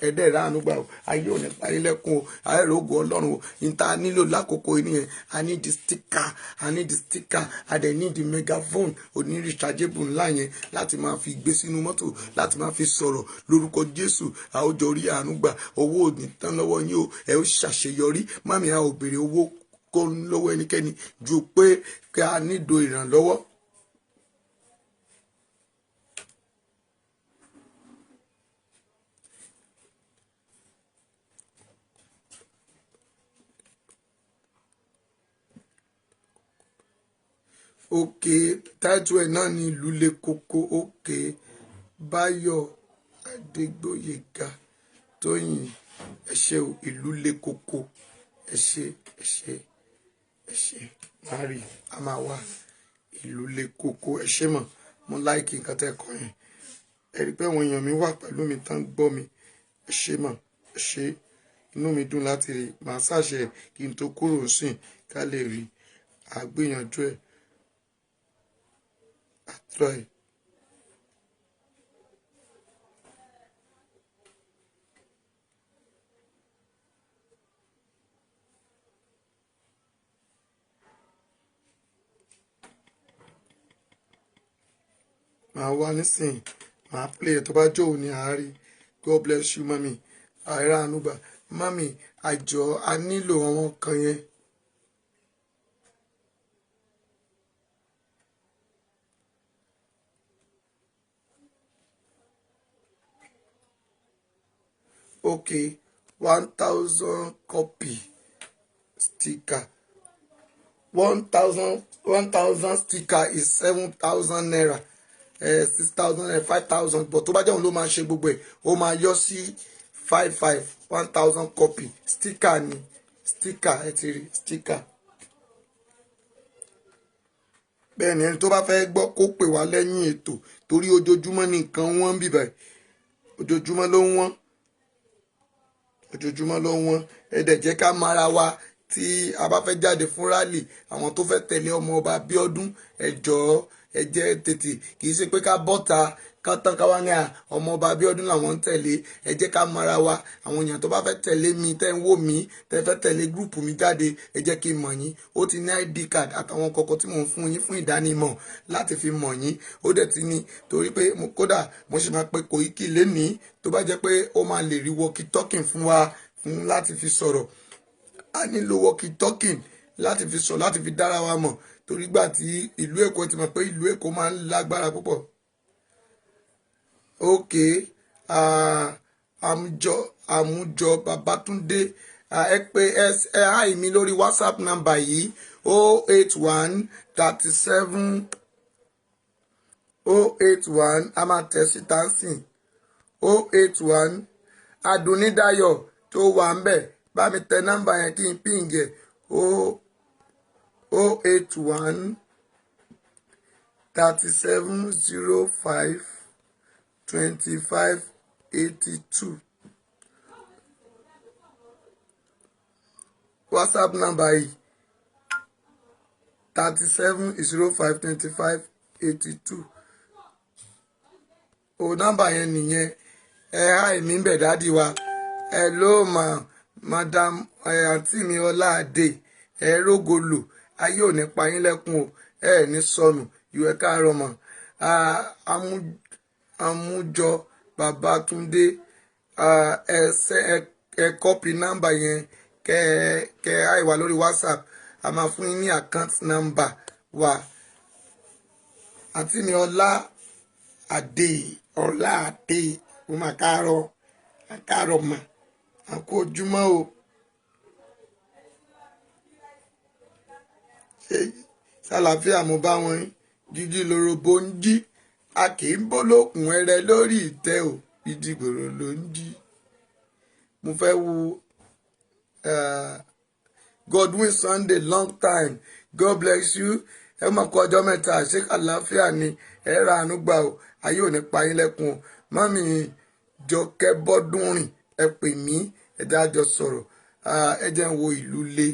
Ẹ̀ẹ́dẹ̀ rà àánú gbà o. Ayé ò ní parí lẹ́kùn o, ayé rẹ̀ ògùn Ọlọ́run o. Ní ta nílò lákòókò yìí nìyẹn. A ní di sticker, a ní di sticker, a dẹ̀ ní di megaphone oní rechargeable ńlá yẹn láti máa fi gbé sínú mọ́tò, láti máa fi sọ̀rọ̀. Lórúkọ Jésù, a ó jọ rí àánú gbà. Owó ò ní tán lọ́wọ́ yín o, ẹ ó ṣàṣeyọrí. Mami, a ò béèrè owó kó lọ́wọ́ ẹnikẹ́ni ju pé kí a nílò ìrànlọ́wọ́. Okay, title ẹ̀ náà ní ìlú le koko. Okay, Báyọ̀ Adégbóyèga Tóyìn, ẹ ṣé o. Ìlú le koko, ẹ ṣé, ẹ ṣé, ẹ ṣé. Máa rí, a máa wá ìlú le koko. Ẹ ṣé mọ̀, mo like nǹkan tẹ́ kọ yẹn. Ẹ rí i pé àwọn èèyàn mi wà pẹ̀lú mi tán gbọ́ mi. Ẹ ṣé mọ̀, ẹ ṣé. Inú mi dùn láti rí. Màá ṣàṣẹ kí n tó kúrò sìn, ká lè rí àgbéyànjú ẹ̀. I try. Màá wá nísìnyí, màá play ẹ̀, tó bá jó òní àárí. God bless you, mami. Àìrá ànúgbà, mami. Àjọ a nílò àwọn kan yẹn. Okay, 1,000 copy sticker, 1,000, 1,000 sticker is 7,000 naira, 6,000 naira, 5,000, but tó bá jẹ́ òun ló máa ṣe gbogbo ẹ̀, ó máa yọ sí five five. 1,000 copy sticker ni sticker. Ẹ ti rí sticker. Bẹ́ẹ̀ ni, ẹni tó bá fẹ́ gbọ́, kó pè wá lẹ́yìn ètò, torí ojoojúmọ́ ní nǹkan wọ́n ń bìbà, ojoojúmọ́ ló ń wọ́n, ojoojúmọ́ ló ń wọ́n. Ẹ dẹ̀ jẹ́ ká mara wa tí a bá fẹ́ jáde fún rally. Àwọn tó fẹ́ tẹ̀lé ọmọ ọba Abíọ́dún, ẹ jọ̀ọ́, ẹ jẹ́ tètè. Kì í ṣe pé ká bọ́ta ká tán, ká wá ní à ọmọ ọba Abíọ́dún làwọn ń tẹ̀lé. Ẹ jẹ́ ká mara wa. Àwọn èèyàn tó bá fẹ́ tẹ̀lé mi, tẹ́ ń wò mí, tẹ́ fẹ́ tẹ̀lé group mi jáde, ẹ jẹ́ kí n mọ̀ yín. Ó ti ní ID card àtàwọn kọ̀ọ̀kan tí mò ń fún yín fún ìdánimọ̀ láti fi mọ̀ yín. Ó dẹ̀ ti ní, torí pé kódà mo ṣe máa pe Koiki lénìí, tó bá jẹ́ pé ó máa lè rí walkie talking fún wa fún láti fi sọ̀rọ̀. A nílò walkie talking láti fi sọ, láti fi dára wa mọ̀, torí gbà tí ìlú Èkó ti mọ̀ pé ìlú Èkó máa ń lágbára púpọ̀. Ok, Àmújọ Babátúndé, ẹ pé ẹ hi mi lórí WhatsApp number yìí, 081 37 081, a máa tẹ̀ síta sìn, 081. Adùnnídayọ̀ tó wà ń bẹ̀, bá mi tẹ nọ́mbà yẹn kí n ping ẹ̀, 081 37 05 25 82. WhatsApp number yìí, 37 05 25 82, o nọ́mbà yẹn nìyẹn. Ẹ hi mi ń bẹ̀, daddy wa. Ẹ ló mà, madam, ẹ àǹtí mi Ọláàdé, ẹ rógolò, ayé ò ní pa yín lẹ́kùn o, ẹ ní sọnù ìwẹ. Káàárọ̀ mọ̀. Àmújọ Babátúndé, ẹ copy nọ́mbà yẹn, kẹ hi wa lórí WhatsApp, a máa fún yín ní account number wa. Àǹtí mi Ọlá Àdè, Ọlá Àdè, mo máa káàárọ̀, káàárọ̀ mà, àkó ojúmọ́ o. Ṣé sàlàáfíà mo bá wọn? Jíjí lorobo ń jí, a kì í bó lókun ẹrẹ lórí ìtẹ́ o, ìdìgbòrò ló ń jí. Mo fẹ́ wo Godwin Sunday, long time, God bless you. Ẹ máa kó ọjọ́ mẹ́ta, ṣé àlàáfíà ni? Ẹ ra àánú gbà o, ayé ò ní pa yín lẹ́kùn o. Mummy Jọkẹ́ Bọ́dúnrìn, ẹ pè mí, ẹ dájọ́ sọ̀rọ̀. Ẹ jẹ́ ń wo ìlú lé.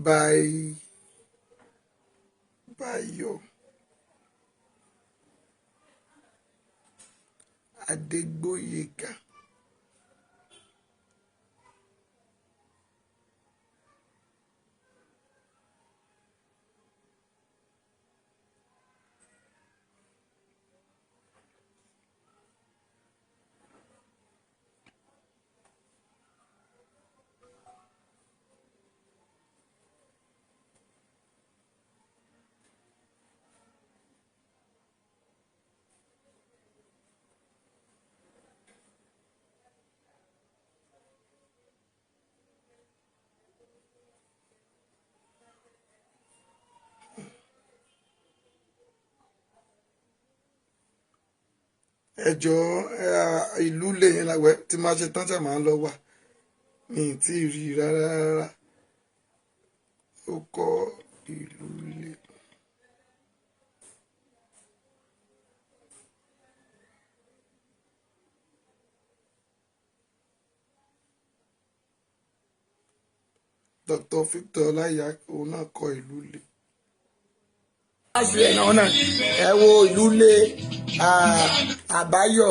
By Bayo Adegboyega. Ẹ jọ̀ọ́, ìlú lè yẹn láwẹ tí máa ṣe tán tí a máa ń lọ wà ní tí ì rí rárá rárá. Ó kọ ìlú lè. Dr. Victor Ọláìyá, òun náà kọ ìlú lè. Ẹ wo ìlú lé Àbáyọ.